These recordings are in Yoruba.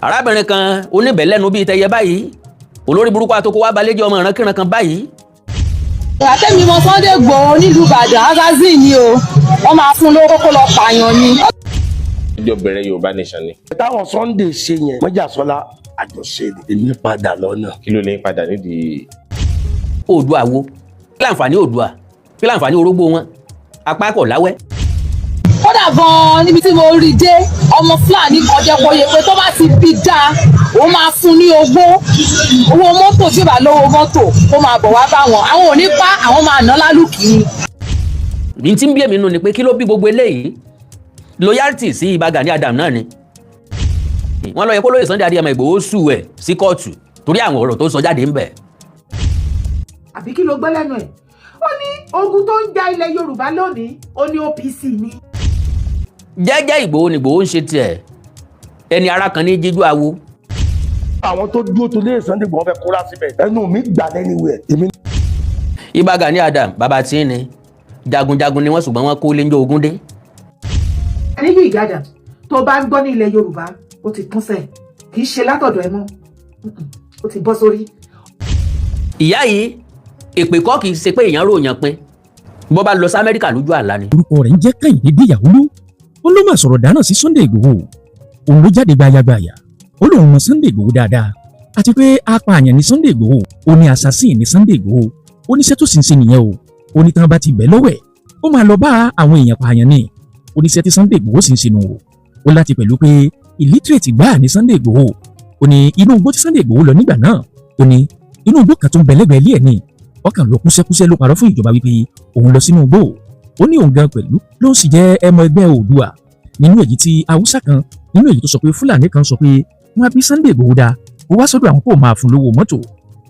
Arábìnrin kan oníbẹ̀lẹ́nu bíi tẹyẹ báyìí, olórí burúkú àtòkò wa balẹ̀jẹ́ ọmọ ìrankíran kan báyìí. Àtẹ̀mí mọ Sunday Igboho nílùú Ìbàdàn, assassin ni o. Wọ́n máa fún lówó kó lọ pààyàn ni. Ìjọ bẹ̀rẹ̀ Yorùbá Nation ni. Táwọn Sunday ṣe yẹn, Mọ́jàsọ́lá, àjọṣe ni. Èmi padà lọ́nà. Kí ló lè padà nídìí? Oòdùà wo? Kí láǹfààní Oòdùà? Kí láǹfààní orógbó wọn? Apá kọ̀ láwẹ́. Kódà gan-an, níbi tí mo rí dé, ọmọ Fúlàní kan jẹ́ kó yẹ pé tó bá ti bí dáa, òun máa fún ní owó mọ́tò. Tí ò bá lówó mọ́tò, kó máa bọ̀ wá bá wọn. Àwọn ò ní pa, àwọn máa ná lálùkì ni. Ní tí ń bí èmi nù ni pé, kí ló bí gbogbo eléyìí? Loyalty sí Ìbà Gani Adam náà ni. Wọ́n lọ yẹ kó lóye Sunday Adéyẹmọ Ìgbòho sue ẹ̀ sí kóòtù torí àwọn ọ̀rọ̀ tó sọ jáde ń bẹ̀. Àbí kí ló gbọ́ lẹ́nu ẹ̀? Ó ní ogun tó ń ja ilẹ̀ Yorùbá lónìí, ó ní OPC ni. Jẹ́jẹ́ Ìgbòho ni Ìgbòho ń ṣe tiẹ̀, ẹni ara kan ní jíjú awo. Àwọn tó dúró tó lé Sunday Igboho fẹ́ kóra síbẹ̀, ẹnu mi gbà lẹ́nu ẹ̀ èmi. Ìbà Gani Adam, bàbá tí ń ni jagunjagun ni wọ́n, ṣùgbọ́n wọ́n kó léńjọ́ ogun dé. Níbi ìgàdà tó bá ń gbọ́ ní ilẹ̀ Yorùbá, ó ti kúnṣẹ̀, kì í ṣe látọ̀dọ̀ ẹ mọ́, ó ti bọ́ sórí. Ìyá yìí, èpè kọ́, kì í ṣe pé èèyàn ròyàn pin bó bá lọ sí Amẹ́ríkà lójú àlá ni. Orúkọ rẹ̀ ń jẹ́ Kẹ́hìndé Gbéyàwó. Ó ló máa sọ̀rọ̀ dáná sí Sunday Igboho. Òun ló jáde gbayagbaya, ó lóun mọ Sunday Igboho dáadáa, àti pé apààyàn ní Sunday Igboho. Ó ní assassin ní Sunday Igboho. Ó níṣẹ́ tó sì ń ṣe nìyẹn o. Ó ní tán bá ti bẹ̀ lọ́wọ́ ẹ̀, ó máa lọ bá àwọn èèyàn pààyàn ní. Ó níṣẹ́ tí Sunday Igboho sì ń ṣe nù o. Ó láti pẹ̀lú pé illiterate gbáà ní Sunday Igboho. Ó ní inú igbó tí Sunday Igboho lọ nígbà náà, ó ní inú igbó kan tó ń bẹ lẹ́gbẹ̀ẹ́ ilé ẹ̀ ní ọkàn lọ kúṣẹ́kúṣẹ́, ló parọ́ fún ìjọba wípé òun lọ sínú igbó. Ó ní òun gan pẹ̀lú ló ń sì jẹ́ ẹmọ ẹgbẹ́ Oòduà, nínú èyí tí Haúsá kan, nínú èyí tó sọ pé Fúlàní kan sọ pé wọ́n á bí Sunday Igboho dá kó wá sọ́dọ̀ àwọn kó máa fún lówó mọ́tò.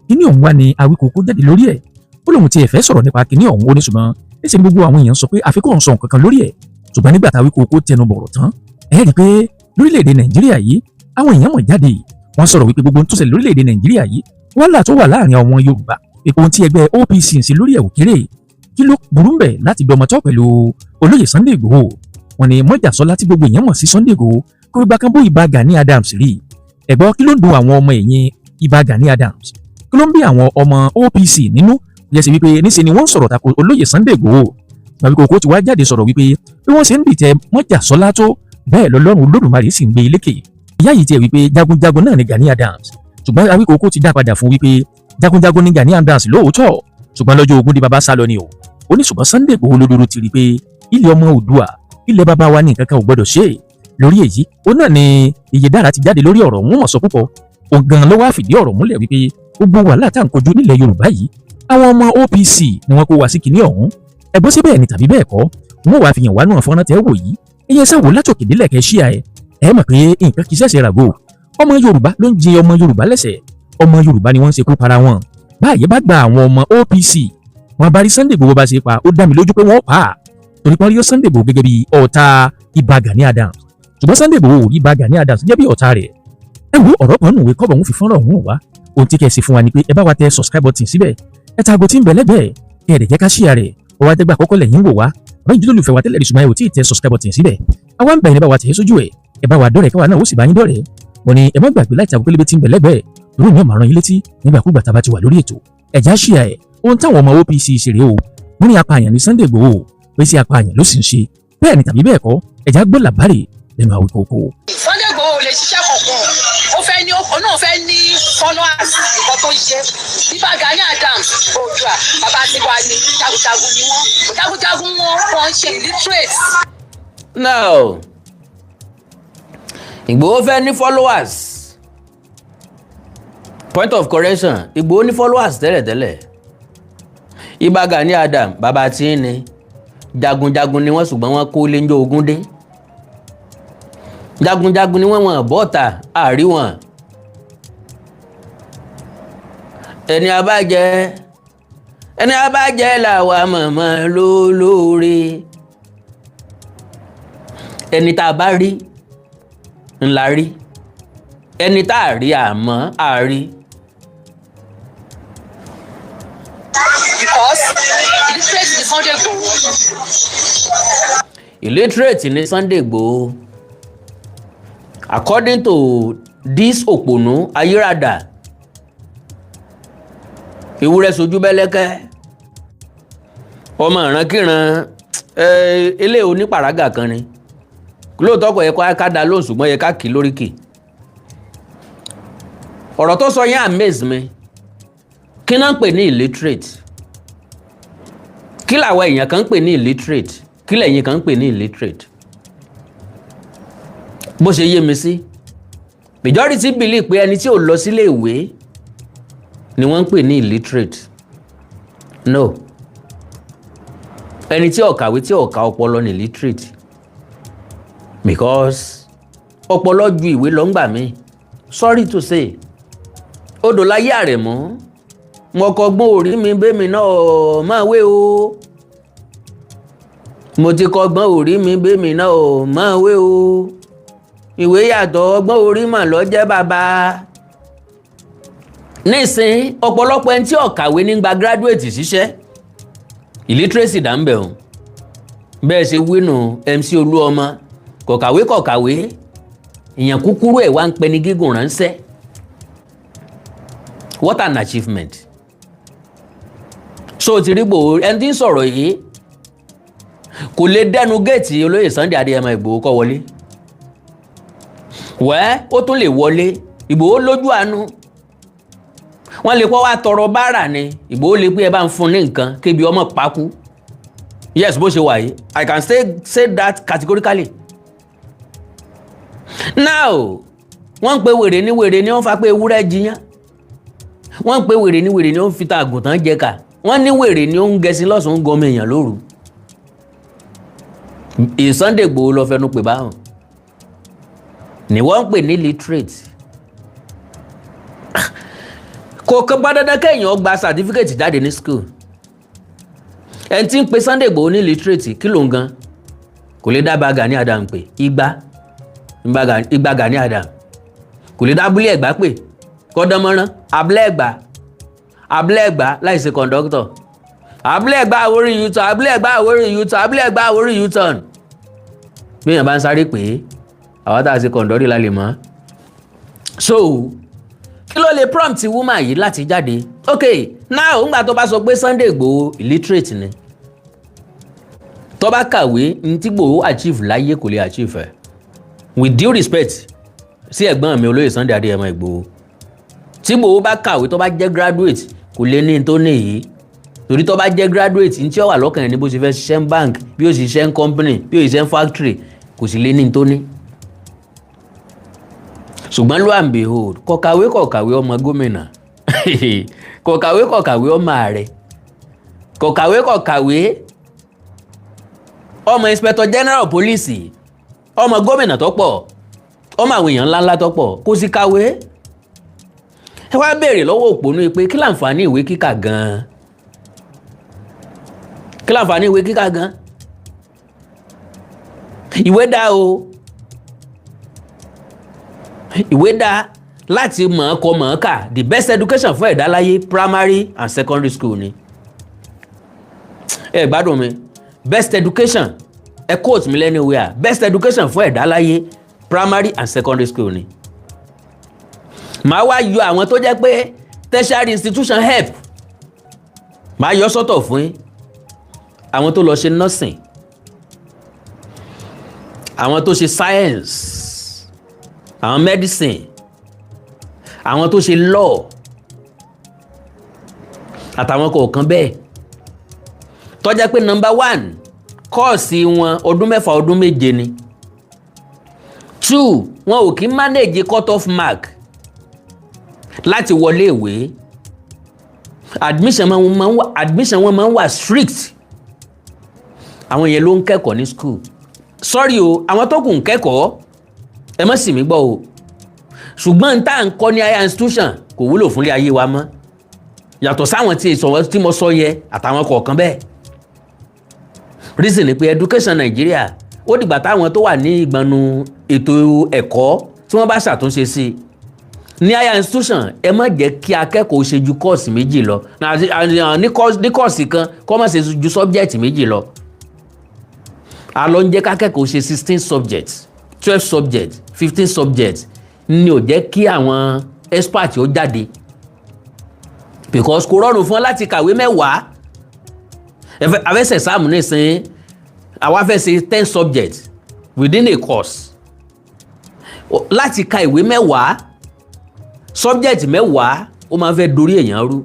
Kíní òun wá ní Awíkókó jáde lórí ẹ̀. Ó lóun tiẹ̀ fẹ́ sọ̀rọ̀ nípa kíní ọ̀hún, ó ní ṣùgbọ́n níṣẹ́ ni gbogbo àwọn èèyàn sọ pé àfikún òun sọ nǹkan kan lórí ẹ̀. Ṣùgbọ́n nígbà táwíkókó tẹnu bọ̀rọ̀ tán, ẹ rí i pé lórílẹ̀‐èdè Nàìjíríà yìí, àwọn èèyàn mọ̀ jáde, wọ́n sọ̀rọ̀ wípé gbogbo ohun tó ṣẹlẹ̀ lórílẹ̀‐èdè Nàìjíríà yìí, wàhálà tó wà láàrin àwọn Yorùbá, ipò ohun tí ẹgbẹ́ OPC ń ṣe lórí ẹ̀ ò kéré. Kí ló burú ń bẹ̀ láti dọmọtọ́ pẹ̀lú olóyè Sunday Igboho? Wọ́n ní Mọ́jàsọ́lá tí gbogbo èèyàn mọ̀ sí Sunday Igboho kó gbà kan bó Ìbà Gani Adams rí. Ẹ̀gbọ́n, kí ló ń dùn àwọn ọmọ ẹ̀yìn Ìbà Gani Adams? Kí ló ń bí àwọn ọmọ OPC nínú yẹ sí wípé níṣe ni wọ́n ń sọ̀rọ̀ tako olóyè Sunday Igboho? Awíkókó ti wá jáde sọ̀rọ̀ wípé bí wọ́n ṣe ń dìtẹ̀ Mọ́jàsọ́lá tó bẹ́ẹ̀, lọ́lọ́run Olódùmarè sì ń gbé lékè. Ìyá yìí tiẹ̀ wípé jagunjagun náà ni Gani Adams, ṣùgbọ́n Awíkókó ti dá padà fún wípé jagunjagun ni Gani Adams lóòótọ́, ṣùgbọ́n lọ́jọ́ ogun di baba sá lọ ni o. Ó ní ṣùgbọ́n Sunday Igboho lódòdó ti rí i pé ilẹ̀ ọmọ Oòduà, ilẹ̀ baba wa ní nǹkan kan ò gbọ́dọ̀ ṣe lórí èyí. Ó náà ni Ìyèdára ti jáde lórí ọ̀rọ̀ òun mọ̀ sọ púpọ̀. Òun gan ló wá fìdí ọ̀rọ̀ múlẹ̀ wípé gbogbo wàhálà tá à ń kojú nílẹ̀ Yorùbá yìí, àwọn ọmọ OPC ni wọ́n kó wá sí kinní ọ̀hún. Ẹ̀gbọ́n, sí bẹ́ẹ̀ ni tàbí bẹ́ẹ̀ kọ́? Wọ́n wàá fi hàn wá náà fọ́nrán tẹ́ wò yìí. Ẹ̀yẹ sáwò látòkè délẹ̀ kẹ́ ṣíà ẹ̀. Ẹ mọ̀ pé nǹkan kì í ṣẹ̀ṣẹ̀ ràgò. Ọmọ Yorùbá ló ń jẹ ọmọ Yorùbá lẹ́sẹ̀, ọmọ Yorùbá ni wọ́n ń ṣekú para wọn. Báyìí bá gba àwọn ọmọ OPC wọn bá rí Sunday Igboho bá ṣe pa, ó dá mi lójú pé wọ́n pa á, torí pé wọ́n rí Sunday Igboho gẹ́gẹ́ bí ọ̀tá Ìbà Gani Adams, ṣùgbọ́n Sunday Igboho ò rí Ìbà Gani Adams gẹ́gẹ́ bí ọ̀tá rẹ̀. Ẹ wo ọ̀rọ̀ kan nùwé kọ́bọ̀ ń fi fọ́nrán ọ̀hún wá. Ohun tí kẹ́ ẹ ṣe fún wa ni pé ẹ bá wa tẹ subscribe button síbẹ̀, ẹ ta aago tí ń bẹ lẹ́gbẹ̀ẹ́, kẹ́ ẹ dẹ̀ jẹ́ ká share rẹ̀. Ó wá dẹ́gbà àkọ́kọ́ lẹ́yìn wò wá, àbẹ́yìn jùlọ wa tẹ́lẹ̀ rí, ṣùgbọ́n ẹ ò tí ì tẹ subscribe button síbẹ̀, àwa ń bẹ̀ ní bá wa tẹ̀ ẹ́ sójú ẹ̀. Ẹ bá wa dọ́rẹ̀, káwa náà ó sì bá yín dọ́rẹ̀. Mo ní ẹ má gbàgbé láti aago pélébé tí ń bẹ lẹ́gbẹ̀ẹ́ lórí mi, ò máa rán yín létí nígbàkúgbà tá a bá ti wà lórí ètò. Ẹ̀já share ẹ̀. Ohun táwọn ọmọ OPC ṣeré o, wọ́n ní apààyàn ní Sunday Igboho, pé sí apààyàn ló sì ń ṣe. Bẹ́ẹ̀ ni tàbí bẹ́ẹ̀ kọ́? Ẹ̀já gbọ́ làbárè lẹ́nu Àwíkókó. Sunday Igboho ò lè ṣiṣẹ́ kankan. Ó fẹ́ ní, ó náà fẹ́ ní followers. Nǹkan tó ń ṣe Ìbà Gani Adams, Oòduà bàbá tiwa ni, jagunjagun ni wọ́n. Jagunjagun wọn, wọ́n ń ṣe illiterate. Now, Ìgbòho fẹ́ ní followers. Point of correction: Ìgbòho ní followers tẹ́lẹ̀tẹ́lẹ̀. Ìbà Gani Adam, bàbá tí ń ní jagunjagun ni wọ́n, ṣùgbọ́n wọ́n kó léńjọ́ ogun dé. Jagunjagun ni wọ́n, wọ́n bọ́ọ̀tà àrí wọn. Ẹni abájẹ, ẹni abájẹ làwa mọ̀mọ́ lólóore. Ẹni tá a bá rí ńlá rí, ẹni tá a rí àmọ́ àrí. Because illiterate ni Sunday Igboho. Illiterate ni Sunday Igboho according to This òpònú ayírádà, ewúrẹ́ sojú bẹ́lẹ́kẹ́, ọmọ ìrankíran, eléyìí onípàrágà kan ni. Lóòótọ́ kò yẹ ká dá lóhùn, ṣùgbọ́n yẹ ká kì í lóríkì. Ọ̀rọ̀ tó sọ yẹn amaze mi. Kí náà ń pè ní illiterate? Kí làwọn èèyàn kan ń pè ní illiterate? Kí lẹ̀yin kan ń pè ní illiterate? Bó ṣe yé mi sí, majority believe pé ẹni tí ò lọ sílé ìwé ni wọ́n ń pè ní illiterate. No, ẹni tí ò kàwé, tí ò ka ọpọlọ ní illiterate, because ọpọlọ ju ìwé lọ ń gbà mí. Sorry to say, odò láyé àrẹ̀mú, mo kọgbọ́n orí mi bẹ́mi náà máa wé o. Mo ti kọgbọ́n orí mi bẹ́mi náà máa wé o. Ìwé yàtọ̀, ọgbọ́n orí mà lọ jẹ́ bàbá. Nísìn, ọ̀pọ̀lọpọ̀ ẹni tí ò kàwé ní gba graduate ṣiṣẹ́. Illiteracy dà ń bẹ̀ o. Bẹ́ẹ̀ ṣe wínú MC Olúọmọ, kò kàwé, kò kàwé. Ìyẹn kúkúrú ẹ̀ wá ń pẹni gígùn ránṣẹ́. What an achievement! So ti rí Ìgbòho, ẹni tí ń sọ̀rọ̀ yìí kò lè dẹnu géètì olóyè Sunday Adéyẹmọ Ìgbòho kọ́ wọlé. Wẹ́ ó tún lè wọlé. Ìgbòho lójú àánú, wọ́n lè kọ́ wá tọrọ báárà ni. Ìgbòho lè pé ẹ bá ń fún ní nǹkan kébi ọmọ pákú. Yes, bó ṣe wà yìí, I can say that categorically. Now, wọ́n ń pe wèrè ní wèrè ní wọ́n fa pé ewúrẹ́ jiyàn. Wọ́n ń pe wèrè ní wèrè ní wọ́n fi ta àgùntàn jẹ ká. Wọ́n ní wèrè ní ó ń gẹṣin lọ́sàn-án, ń gọmọ èèyàn lóru. Sunday Igboho lọ fẹnu pè báwọn ni wọ́n ń pè ní illiterate. Kò kàn bá dandan kéèyàn gba certificate jáde ní school. Ẹni tí ń pe Sunday Igboho ní illiterate, kí ló ń gan kò lè dábàá Gani Adams pé igba igba Gani Adams kò lè dábúlé Ẹ̀gbá pé kọ́dánmọ́rán, abúlé Ẹ̀gbá, abúlé Ẹ̀gbá láìsí kọ̀ǹdọ́tọ̀, abúlé Ẹ̀gbá Àwórì U-turn, abúlé Ẹ̀gbá Àwórì U-turn, abúlé Ẹ̀gbá Àwórì U-turn. Bí èèyàn bá ń sáré pé àwọn tá a ṣe kọ̀ǹdọ́rì la lè mọ̀. So kí ló lè prompt woman yìí láti jáde? Ok, now, ńgbà tó bá sọ pé Sunday Igboho illiterate ni, tó bá kàwé, ní tí Igboho achieve láyé, kò lè achieve ẹ̀. With due respect sí ẹ̀gbọ́n mi olóyè Sunday Adéyẹmọ Ìgbòho, tí Ìgbòho bá kàwé, tó bá jẹ́ graduate, kò lè ní tó ní yìí, torí tó bá jẹ́ graduate, ní tí ó wà lọ́kàn ẹ̀ ní bó ṣe fẹ́ ṣiṣẹ́ ní bank, bí ó ṣiṣẹ́ ní company, bí ó ṣiṣẹ́ ní factory, kò sì lè ní tó ní. Ṣùgbọ́n lo and behold, kò kàwé, kò kàwé, ọmọ gómìnà, kò kàwé, kò kàwé, ọmọ ààrẹ, kò kàwé, kò kàwé, ọmọ inspector general police, ọmọ gómìnà tó pọ̀, ọmọ àwọn èèyàn ńláńlá tó pọ̀, kò sì kàwé. Ẹ wá béèrè lọ́wọ́ òpònú pé kí láǹfààní ìwé kíkà gan-an? Kí láǹfààní ìwé kíkà gan-an? Ìwé dá o, ìwé dá láti mọ̀ ọ́ kọ, mọ̀ ọ́ kà. The best education fún ẹ̀dá láyé, primary and secondary school ni. Ẹ gbádùn mi, best education, ẹ quote mi anywhere, best education fún ẹ̀dá láyé, primary and secondary school ni. Màá wá yọ àwọn tó jẹ́ pé tertiary institution help, màá yọ sọ́tọ̀ fún yín. Àwọn tó lọ ṣe nursing, àwọn tó ṣe science, àwọn medicine, àwọn tó ṣe law, àtàwọn kọ̀ọ̀kan bẹ́ẹ̀ tó jẹ́ pé number one, course wọn ọdún 6, ọdún 7 ni. Two, wọn ò kí manage cut off mark láti wọlé ìwé. Admission wọn máa ń wà strict. Àwọn yẹn ló ń kẹ́kọ̀ọ́ ní school. Sorry o, àwọn tó kù ń kẹ́kọ̀ọ́, ẹ má sì mí gbọ́ o, ṣùgbọ́n tá à ń kọ́ ní higher institution kò wúlò fúnlé ayé wa mọ́, yàtọ̀ sáwọn tí ìsọ̀wọ́ tí mo sọ yẹ àtàwọn kọ̀ọ̀kan bẹ́ẹ̀. Reason ni pé education Nàìjíríà, ó dìgbà táwọn tó wà ní ìgbọ̀nù ètò ẹ̀kọ́ tí wọ́n bá ṣàtúnṣe sí i ní higher institution. Ẹ má jẹ́ kí akẹ́kọ̀ọ́ ṣe ju course 2 lọ ní course kan, kó má ṣe ju subject 2 lọ. A lọ ń jẹ́ kákẹ́kọ̀ọ́ ṣe 16 subjects, 12 subjects, 15 subjects. Ni ò jẹ́ kí àwọn expert ó jáde, because kò rọrùn fún ọ láti kàwé 10. Afẹ́sẹ̀ sáàmù nísìnyí, àwa fẹ́ ṣe 10 subjects within a course. Láti ka ìwé 10, subject 10, ó máa ń fẹ́ dorí èèyàn rú.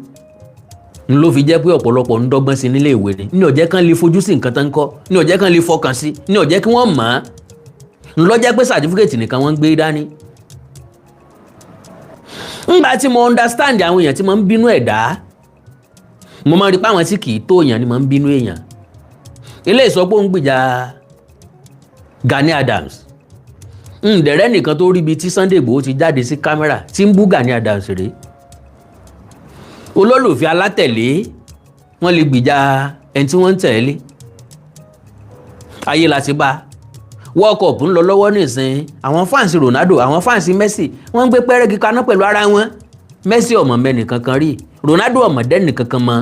N ló fi jẹ́ pé ọ̀pọ̀lọpọ̀ ń dọ́gbọ́n sí nílé ìwé ni. Ní ó jẹ́ kán lè fojú sí nǹkan tó ń kọ́, ní ó jẹ́ kán lè fọkàn sí, ní ó jẹ́ kí wọ́n mọ̀ ọ́n. Ń lọ jẹ́ pé certificate nìkan wọ́n ń gbé dání. Ńgbà tí mo understand àwọn èèyàn tí mo ń bínú ẹ̀dá, mo máa ń rí pé àwọn tí kì í tó èèyàn ni mo ń bínú èèyàn. Eléyìí sọ pé ó ń gbìjà Gani Adams. Ǹdẹ̀rẹ́ nìkan tó ríbi tí Sunday Igboho ti jáde sí kámẹ́rà tí ń bú Gani Adams rèé. Olólùfẹ́ alátẹ̀lé, wọ́n lè gbìjà ẹni tí wọ́n ń tẹ̀lé. Ayé la ti bá. World Cup ń lọ lọ́wọ́ nísìnyí. Àwọn fans Ronaldo, àwọn fans Messi, wọ́n ń gbé pẹ́rẹ́gì kaná pẹ̀lú ara wọn. Messi ọmọ mẹ́nì kankan rí, Ronaldo ọmọ dẹ́nì kankan mọ́.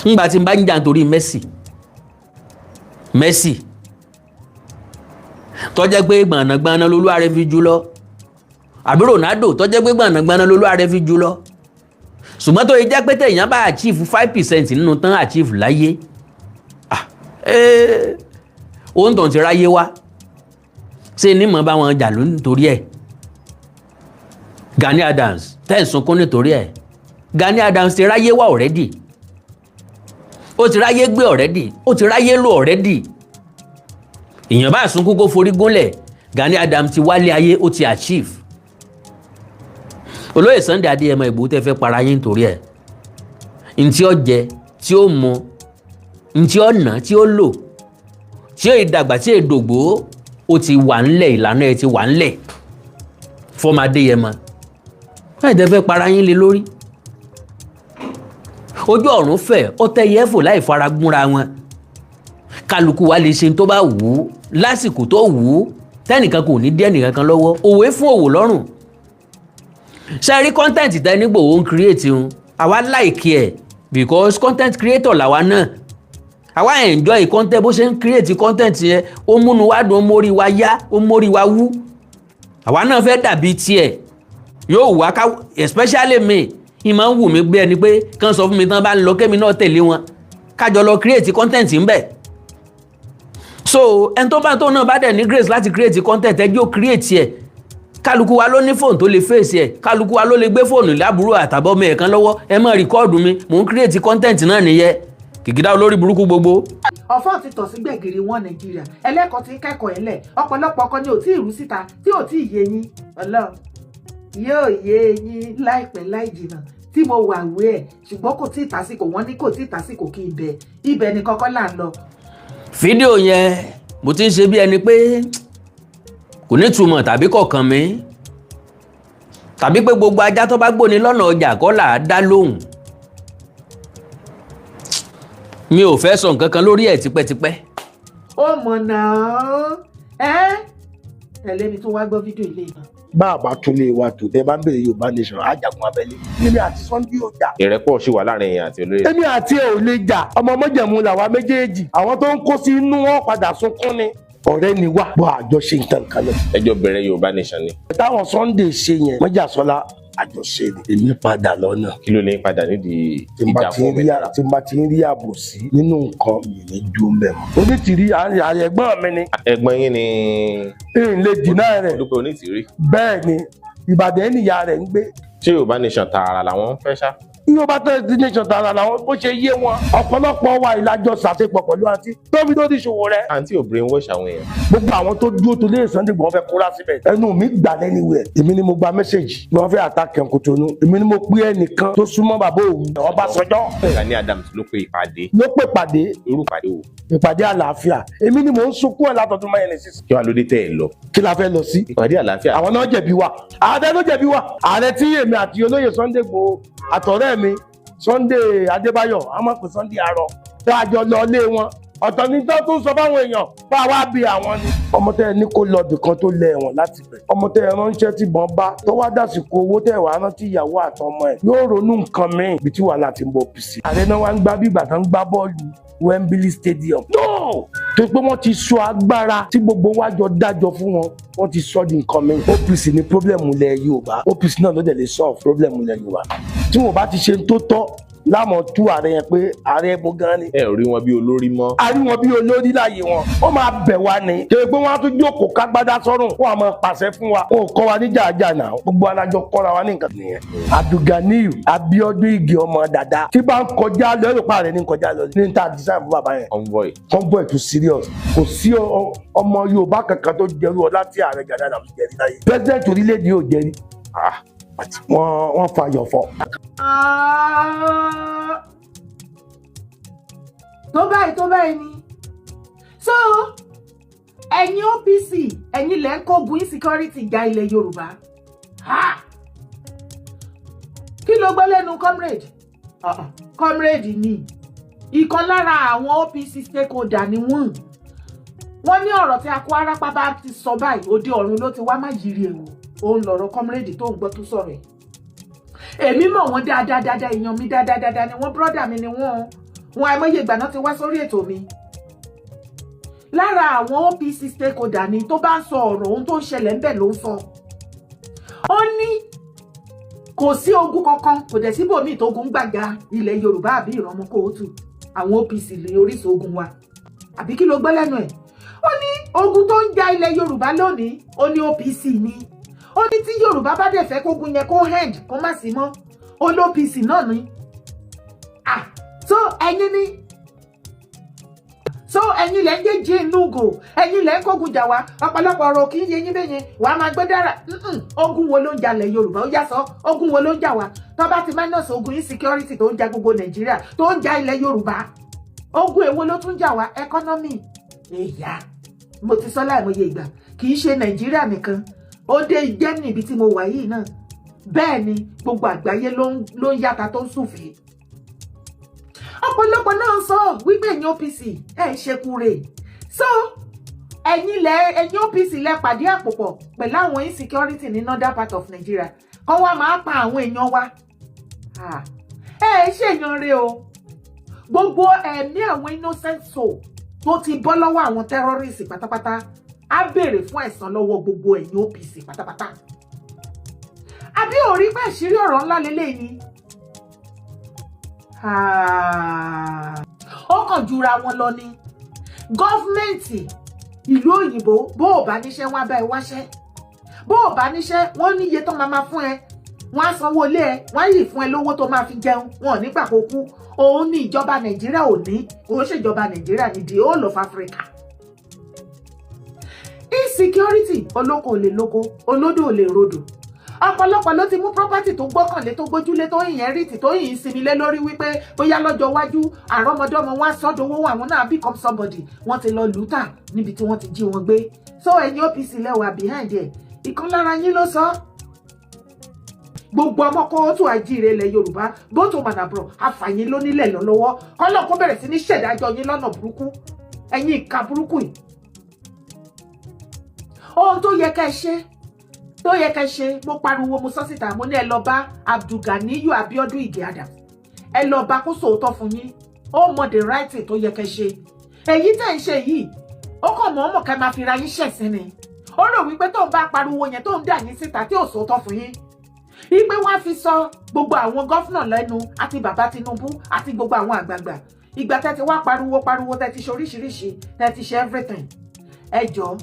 Ńgbà tí n bá ń jà nítorí Messi, Messi tó jẹ́ pé gbọ̀nàgbọ̀nà lolúwa rẹ̀ fi jù lọ, àbí Ronaldo tó jẹ́ pé gbọ̀nàgbọ̀nà lolúwa rẹ̀ fi jù lọ. Ṣùgbọ́n tó yẹ jẹ́ pé téèyàn bá achieve 5% nínú tán achieve láyé, ah, òun tó ń ti ráyé wá ṣé ní mọ̀ bá wọn jà ló nítorí ẹ̀. Gani Adams tẹ́ ẹ̀ sunkún nítorí ẹ̀, Gani Adams ti ráyé wá already, ó ti ráyé gbé already, ó ti ráyé lò already. Èèyàn bá sunkún kó forí gúnlẹ̀, Gani Adams ti wálé ayé, ó ti achieve. Olóyè Sunday Adéyẹmọ Ìgbòho tẹ́ fẹ́ para yín nítorí ẹ̀, ntí ó jẹ, tí ó mu, ntí ó ná, tí ó lò, tí ó ìdàgbà, tí ó ìdògbò, ó ti wà ńlẹ̀. Ìlànà ẹ̀ ti wà ńlẹ̀ fọmọ Adéyẹmọ láì tẹ́ fẹ́ para yín lé lórí. Ojú ọ̀run fẹ̀, ó tẹ́yẹ fò láì fara gúnra wọn. Kálukú wa lè ṣe tó bá wù ú lásìkò tó wù ú, tẹ́nìkan kò ní dí ẹnìkan kan lọ́wọ́. Òwe fún òwò lọ́rùn. Ṣe rí content tẹ́ nígbò ó ń create un, àwa like ẹ̀ because content creator làwa náà. Àwa enjoy content bó ṣe ń create content yẹn. Ó múnú wá dùn, ó mórí wa yá, ó mórí wa wú. Àwa náà fẹ́ dàbí tiẹ̀. Yóò wá ká, especially me, ìmọ̀ ń wù mí gbé ẹni pé kán sọ fún mi tán bá ń lọ, kémi náà tẹ̀lé wọn, kájọ lọ create content ń bẹ̀. So ẹni tó bá tó náà bá dẹ̀ ní grace láti create content, ẹjọ́ create ẹ̀. Kálukú wa ló ní fóònù tó lè fèsì ẹ̀, kálukú wa ló lè gbé fóònù lábúrò àtàbọ̀mọ ẹ̀ kan lọ́wọ́. Ẹ má record mi, mò ń create content náà nìyẹn. Kìkìdá olórí burúkú gbogbo. Ọ̀fọ̀ ti tọ̀ sí gbẹ̀gìrì wọn. Nàìjíríà, ẹlẹ́kọ̀ọ́ ti ń kẹ́kọ̀ọ́ ẹ̀ lẹ̀. Ọ̀pọ̀lọpọ̀ ọkọ ni ò tí ì rú síta, tí ò tí ì yé yín. Ọlọ́run yóò yé yín láìpẹ́ láì jìnnà tí mo wà wé ẹ̀, ṣùgbọ́n kò tí ì tásìkò. Wọ́n ní kò tí ì tásìkò kí ibẹ̀ ibẹ̀ ni kọ́kọ́ là ń lọ. Fídíò yẹn, mo ti ń ṣe bí ẹni pé kò ní túmọ̀ tàbí kọ̀ọ̀kan mi, tàbí pé gbogbo ajá tó bá gbóni lọ́nà ọjà kọ́ là á dá lóhùn. Mi ò fẹ́ sọ nǹkan kan lórí ẹ̀ tipẹ́tipẹ́. Ó mọ̀ náà ẹ́ tẹ̀lé mi tó wá gbọ́ fídíò ilé náà. Bá a bá tún lè wa tò, tẹ bá ń bèrè Yorùbá nation, ajagun abẹ́lé èmi àti Sunday ò jà. Ìrẹ́pọ̀ sì wà láàrin èèyàn àti olóyè. Èmi àti ẹ ò lè jà, ọmọ mọ́jẹ̀mú làwa méjèèjì. Àwọn tó ń kó sí inú wọn padà sunkún ni. Ọ̀rẹ́ ni wá bọ́, àjọṣe nǹkan kan náà. Ẹjọ́ bẹ̀rẹ̀ Yorùbá nation ni. Táwọn Sunday ṣe yẹn, mọ́jàsọ́lá, àjọṣe ni. Èmi padà lọ́nà. Kí ló lè padà nídìí tí n bá ìjà ti fún ń rí òmìnira? Tí n bá ti ń rí àbòsí nínú nǹkan mi, ní dúró mẹ́mọ́. Onítìrí àyẹ̀gbọ́n mi ni. Ẹ̀gbọ́n yín ni? N lè dìnnà rẹ̀. Dúpẹ́ Onítìrí. Bẹ́ẹ̀ ni, Ìbàdàn níyà rẹ̀ ń gbé. Ṣé Yorùbá nation tààrà làwọn ń fẹ́ ṣá? Yorùbá tó nation tààrà làwọn, bó ṣe yé wọn. Ọ̀pọ̀lọpọ̀ wa ìlàjọ ṣàṣepọ̀ pẹ̀lú àǹtí tóbi tó ti ṣòwò rẹ̀. Àǹtí ò brainwash àwọn èèyàn? Gbogbo àwọn tó dúró tó lé Sunday Igboho fẹ́ kóra síbẹ̀. Ẹnu mi gbà lẹ́nu ẹ̀. Èmi ni mo gba message wọ́n fẹ́ attack Kòtónú. Èmi ni mo pé ẹnìkan tó súnmọ́ bàbá òun, Ọbásanjọ́. Gani Adams ló pe ìpàdé? Ló pè pàdé. Irú ìpàdé wo? Ìpàdé àlàáfíà. Èmi ni mò ń sunkún ẹ̀ látọdún mẹ́rin sísè. Kí wàá lóde tẹ́ ẹ lọ? Kí la fẹ́ lọ sí? Ìpàdé àlàáfíà. Àwọn náà jẹ̀bi wa, ààrẹ ló jẹ̀bi wa. Ààrẹ tí èmi àti olóyè Sunday Igboho àtọ̀rẹ́ mi Sunday Adébáyọ̀, a máa pè Sunday arọ, tá a jọ lọ lé wọn, ọ̀tọ̀ ní tó tún sọ fáwọn èèyàn bá wá bí àwọn ni. Ọmọ tẹ ẹ ní kó lọ bìkan tó lẹ ẹ̀wọ̀n láti bẹ̀, ọmọ tẹ ẹ ránṣẹ́ tí bọ́n bá tó wá dàsìkò owó tẹ wàá rántí ìyàwó àtọmọ ẹ, yóò ronú nǹkan míì bí tí wàhálà ti ń bọ̀ pìsì. Ààrẹ náà wá ń gbá bí ìgbà tán ń gbá bọ́ọ̀lù Wembley Stadium. No. Tó pé wọ́n ti sọ agbára tí gbogbo wa jọ dájọ́ fún wọn, wọ́n ti sọ di nǹkan mi. OPC ní problem ilẹ̀ Yorùbá. OPC náà ló dẹ̀ lè solve problem ilẹ̀ Yorùbá. Tí wọ́n bá ti ṣe tó tọ́ lámọ̀ tú ààrẹ yẹn pé ààrẹ bó gan ni. Ẹ ò rí wọn bí olórí mọ́. A rí wọn bí olórí láàyè wọn, wọ́n máa bẹ̀ wá ni. Ṣe pé wọ́n á tún jókòó kágbádá sọ́rùn, wọ́n á máa pàṣẹ fún wa. Wọn ò kọ́ wa ní jàjà náà, gbogbo alájọ kọ́ra wa ní nǹkan nìyẹn. Abdulganiyu Abiodun Ige ọmọ dada tí bá ń kọjá lọ, ẹ̀rọ pa rẹ̀ ní kọjá lọ ní ta design fún bàbá yẹn. Convoy. Convoy too serious. Kò sí ọmọ Yorùbá kankan tó jẹrú ọlá tí ààrẹ Gani Adams jẹrí láyé. President orílẹ̀-èdè yóò jẹrí. Wọ́n fa yọ̀fọ̀. Ah. Tó báyìí, tó báyìí ni. So ẹ̀yin OPC, ẹ̀yin lẹ́ ń kógun insecurity ja ilẹ̀ Yorùbá. Ha! Kí ló gbọ́ lẹ́nu comrade? Ah, ah, comrade ni ìkan lára àwọn OPC stakeholder ni wọ́n. Wọ́n ní ọ̀rọ̀ tí akó arápá bá ti sọ báyìí, òde ọ̀run ló ti wá, má yiri èwò. Òun lọ̀rọ̀ comrade tó ń gbọ́ tó sọ̀rọ̀ ẹ̀. Èmi mọ̀ wọ́n dáadáa dáadáa, èèyàn mi dáadáa dáadáa ni wọ́n, brother mi ni wọ́n. Wọn àìmọye ìgbà náà ti wá sórí ètò mi. Lára àwọn OPC stakeholder ni. Tó bá ń sọ ọ̀rọ̀, ohun tó ń ṣẹlẹ̀ ńbẹ̀ ló ń sọ. Ó ní kò sí ogun kankan, kò dẹ̀ síbòmíì tó ogun gbàgbà ilẹ̀ Yorùbá àbí ìrànmọ́ kóòtù. Àwọn OPC lè orísun ogun wa, àbí kí ló gbọ́ lẹ́nu ẹ̀? Ó ní ogun tó ń ja ilẹ̀ Yorùbá lónìí, ó ní OPC ni. Ó ní tí Yorùbá bá dẹ̀ fẹ́ kógun yẹn kó end, kó má sí mọ́, ó ní OPC náà ni. Ah, so ẹ̀yin ni, so ẹ̀yin lẹ ń jẹ́ jí inú gò, ẹ̀yin lẹ ń kógun jà wá. Ọ̀pọ̀lọpọ̀ ọ̀rọ̀ kì í yé yín bẹ́yẹn. Wàá máa gbé dára. Ogun wo ló ń jalè Yorùbá? Ó yá, sọ, ogun wo ló ń jà wá? Tó bá ti minus ogun insecurity tó ń ja gbogbo Nàìjíríà, tó ń ja ilẹ̀ Yorùbá, ogun èwo ló tún jà wá? Economy èyà, mo ti sọ láìmọye ìgbà, kì í ṣe Nàìjíríà nìkan, ó dé Germany ibi tí mo wà yìí náà. Bẹ́ẹ̀ ni gbogbo àgbáyé ló ń yàtà tó ń sùfèé. Ọ̀pọ̀lọpọ̀ náà ń sọ wípé ẹ̀yin OPC ẹ̀ ń ṣekúre. So ẹ̀yin lẹ, ẹ̀yin OPC lẹ pàdé àpòpọ̀ pẹ̀lú àwọn insecurity ní northern part of Nigeria, kọ́ wá máa pa àwọn èèyàn wa. Ẹ ẹ ṣèyàn rẹ o. Gbogbo ẹ̀mí àwọn innocent soul tó ti bọ́ lọ́wọ́ àwọn terrorists pátápátá á béèrè fún ẹ̀san lọ́wọ́ gbogbo ẹ̀yin OPC pátápátá. Àbí ò rí pé àṣírí ọ̀rọ̀ ńlá lélẹ́yìí ni? Ó kàn jura wọn lọ ni. Government ìlú òyìnbó, bó o bá níṣẹ́, wọ́n á bá ẹ wáṣẹ́. Bó o bá níṣẹ́, wọ́n ní iye tó máa máa fún ẹ, wọ́n á sanwó ilé ẹ, wọ́n á yìí fún ẹ lówó tó máa fi jẹun. Wọn ò ní gbà kó kú. Òun ní ìjọba Nàìjíríà ò ní. Kò ń ṣèjọba Nàìjíríà ní the whole of Africa. Insecurity, olóko ò lè lóko, olódò ò lè rodò. Ọ̀pọ̀lọpọ̀ ló ti mú property tó gbọ́kànlé, tó gbójúlé, tó inherit, tó yìn sinmi lé lórí wípé bóyá lọ́jọ́ iwájú àrọ́mọdọ́mọ wọn á sọ́dọ̀wọ́, àwọn náà become somebody. Wọ́n ti lọ lùtà níbi tí wọ́n ti jí wọn gbé. So ẹ̀yin OPC lẹ́wà behind ẹ̀. Ìkan lára yín ló sọ. Gbogbo ọmọ kóòtù àjíire ilẹ̀ Yorùbá, both home and abroad, àfàyín lónílẹ̀ lọ́wọ́, kọ́lọ̀ kó bẹ̀rẹ̀ sí ní ṣèdájọ́ yín lọ́nà burúkú, ẹ̀yin ìka burúkú yìí. Ohun tó yẹ ká ẹ ṣe, tó yẹ ká ṣe, mo pariwo, mo sọ síta, mo ní ẹ lọ bá Abdulganiyu Abiodun Ige Adams, ẹ lọ bá kó sòótọ́ fún yín. Ó mọ the right thing tó yẹ ká ṣe. Èyí tẹ̀ ń ṣe yìí, ó kàn mọ́ ọmọ ká máa fi ra yín ṣẹ̀sín ni. Ó rò wípé tóun bá pariwo yẹn, tóun dà yín síta tí ò sòótọ́ fún yín, wípé wọ́n á fi sọ gbogbo àwọn governor lẹ́nu àti bàbá Tinubu àti gbogbo àwọn àgbààgbà. Ìgbà tẹ́ ti wá pariwo pariwo, tẹ́ ti ṣe oríṣiríṣi, tẹ́ ti ṣe everything, ẹ jọ,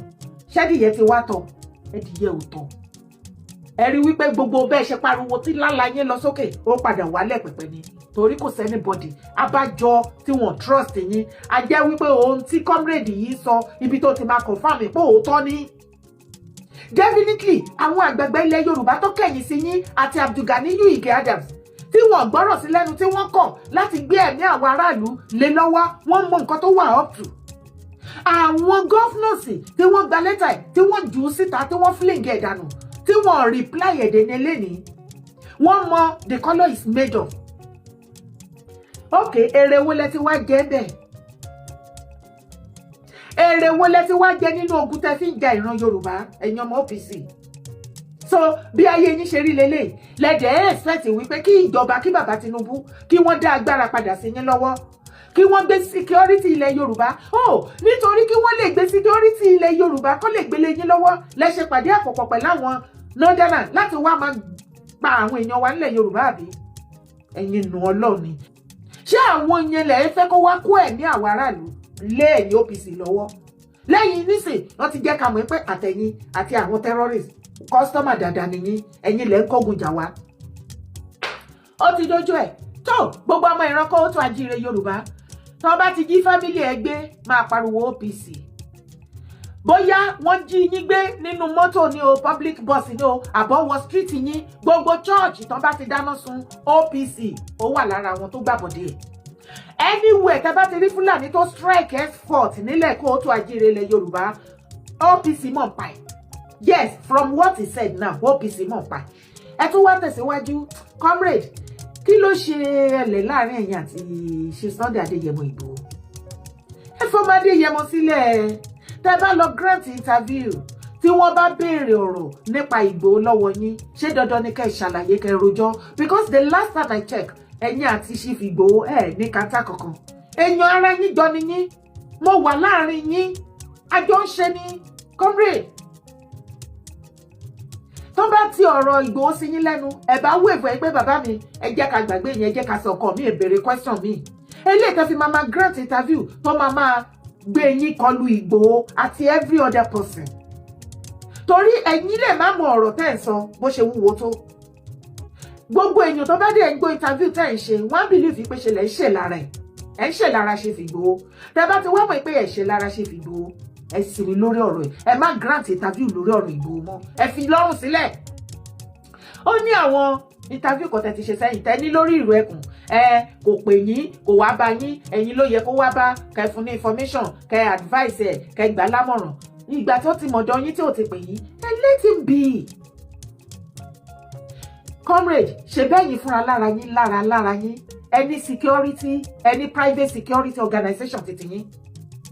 ṣẹ́dìyẹ ti wá tọ̀? Ẹdìyẹ ò tọ̀. Ẹ rí wípé gbogbo bẹ́ẹ̀ ṣe pariwo tí lálá yín lọ sókè, ó padà wálẹ̀ pẹ̀pẹ̀ ni, torí kò sẹ́ni body abájọ tí wọ́n trust yín. A jẹ́ wípé ohun tí comrade yìí sọ, ibi tó ti máa confirm pé òótọ́ ni. Definitely, àwọn àgbààgbà ilẹ̀ Yorùbá tó kẹ̀yìn sí yín àti Abdulganiyu Ige Adams, tí wọ́n gbọ́rọ̀ sí lẹ́nu, tí wọ́n kọ̀ láti gbé ẹ̀mí àwọn aráàlú lé lọ́wọ́, wọ́n mọ nǹkan tó wà up to. Àwọn governors tí wọ́n gba lẹ́tà ẹ̀, tí wọ́n jù ú síta, tí wọ́n fling ẹ̀ dànù, tí wọ́n reply ẹ̀dẹ̀ ní eléyìí, wọ́n mọ the colour is made of. Ok, èrè wo lẹ ti wá jẹ bẹ́ẹ̀? Èrè wo lẹ ti wá jẹ nínú ogun tẹ fi ń ja ìran Yorùbá, ẹ̀yin ọmọ OPC? So bí ayé yín ṣe rí lélẹ̀, lẹ́dẹ̀ ẹ̀ expect wípé kí ìjọba, kí bàbá Tinubu, kí wọ́n dá agbára padà sí yín lọ́wọ́. Kí wọ́n gbé security ilẹ̀ Yorùbá ó, nítorí kí wọ́n lè gbé security ilẹ̀ Yorùbá kó lè gbélé yín lọ́wọ́ lẹ́sẹ̀ pàdé àpòpọ̀ pẹ̀lú àwọn northerners láti wá máa pa àwọn èèyàn wa nílẹ̀ Yorùbá, àbí? Ẹ̀yin nù Ọlọ́run ni. Ṣé àwọn yẹn lẹ̀ ń fẹ́ kó wá kó ẹ̀mí àwọn aráàlú lé ẹ̀yìn OPC lọ́wọ́ lẹ́yìn nísìn? Wọ́n ti jẹ́ ká mọ̀ pé àtẹ̀yìn àti àwọn terrorist customer dáadáa nìyí, ẹ̀yin lẹ́ ń kógun jà wá. Ó ti dójú ẹ̀ tó gbogbo ọmọ ìran kó tó ajíire Yorùbá. Tó bá ti jí family ẹ gbé, máa pariwo OPC. Bóyá wọ́n jí yín gbé nínú mọ́tò ní o, public bus ní o, àbọ̀wọ̀ street yín, gbogbo church tán bá ti dáná sun, OPC ó wà lára àwọn tó gbàbọ̀dé ẹ̀. Anywhere tẹ́ bá ti rí Fúlàní tó strike export nílẹ̀ kóòtù ajíire ilẹ̀ Yorùbá, OPC mọ̀ pa ẹ̀. Yes, from what he said now, OPC mọ̀ pa ẹ̀. Ẹ tún wá tẹ̀síwájú. Comrade, kí ló ṣe ẹlẹ̀ láàrin ẹ̀yin àti ṣe Sunday Adéyẹmọ Ìgbòho? Ẹ fọmọ Adéyẹmọ sílẹ̀. Tẹ́ bá lọ grant interview, tí wọ́n bá béèrè ọ̀rọ̀ nípa Ìgbòho lọ́wọ́ yín, ṣé dandan ni kẹ́ ẹ ṣàlàyé, kẹ́ ẹ rojọ́? Because the last time I check, ẹ̀yin àti Chief Ìgbòho ẹ̀ ní kátà kankan. Èèyàn ara yín jọ ni yín. Mo wà láàrin yín, àjọ ń ṣe ni. Comrade, tó bá ti ọ̀rọ̀ Ìgbòho sí yín lẹ́nu, ẹ̀ bá wave ẹ pé, "Bàbá mi, ẹ jẹ́ ká gbàgbé yẹn, ẹ jẹ́ ká sọ ọkọ mi, ẹ béèrè question mi." Eléyìí tó fi máa máa grant interview, tó máa máa gbé yín kọlu Ìgbòho àti every other person, torí ẹ̀yin lè má mọ ọ̀rọ̀ tẹ́ ẹ̀ sọ bó ṣe wúwo tó. Gbogbo èèyàn tó bá dé ń gbọ́ interview tẹ́ ẹ̀ ń ṣe, wọ́n á believe pé ṣe lẹ̀ ń ṣe lára ẹ̀, ẹ̀ ń ṣe lára ṣe fi Ìgbòho. Tẹ́ bá ti wá mọ̀ pé ẹ̀ ṣe lára ṣe fi Ìgbòho, ẹ sinmi lórí ọ̀rọ̀ ẹ̀. Ẹ má grant interview lórí ọ̀rọ̀ Ìgbòho mọ́, ẹ fi lọ́rùn sílẹ̀. Ó ní àwọn interview kan tẹ́ ti ṣe sẹ́yìn, tẹ́ ní lórí ìrù ẹkùn, ẹ kò pè yín, kò wá bá yín, ẹ̀yin ló yẹ kó wá bá, kẹ́ fún ní information, kẹ́ advice ẹ̀, kẹ́ gbà lámọ̀ràn. Ìgbà tó ti mọ̀dọ̀ yín tí ò ti pè yín, ẹ let him be. Comrade, ṣe bẹ́yìn fúnra lára yín, lára lára yín, ẹni security, ẹni private security organization tètè yín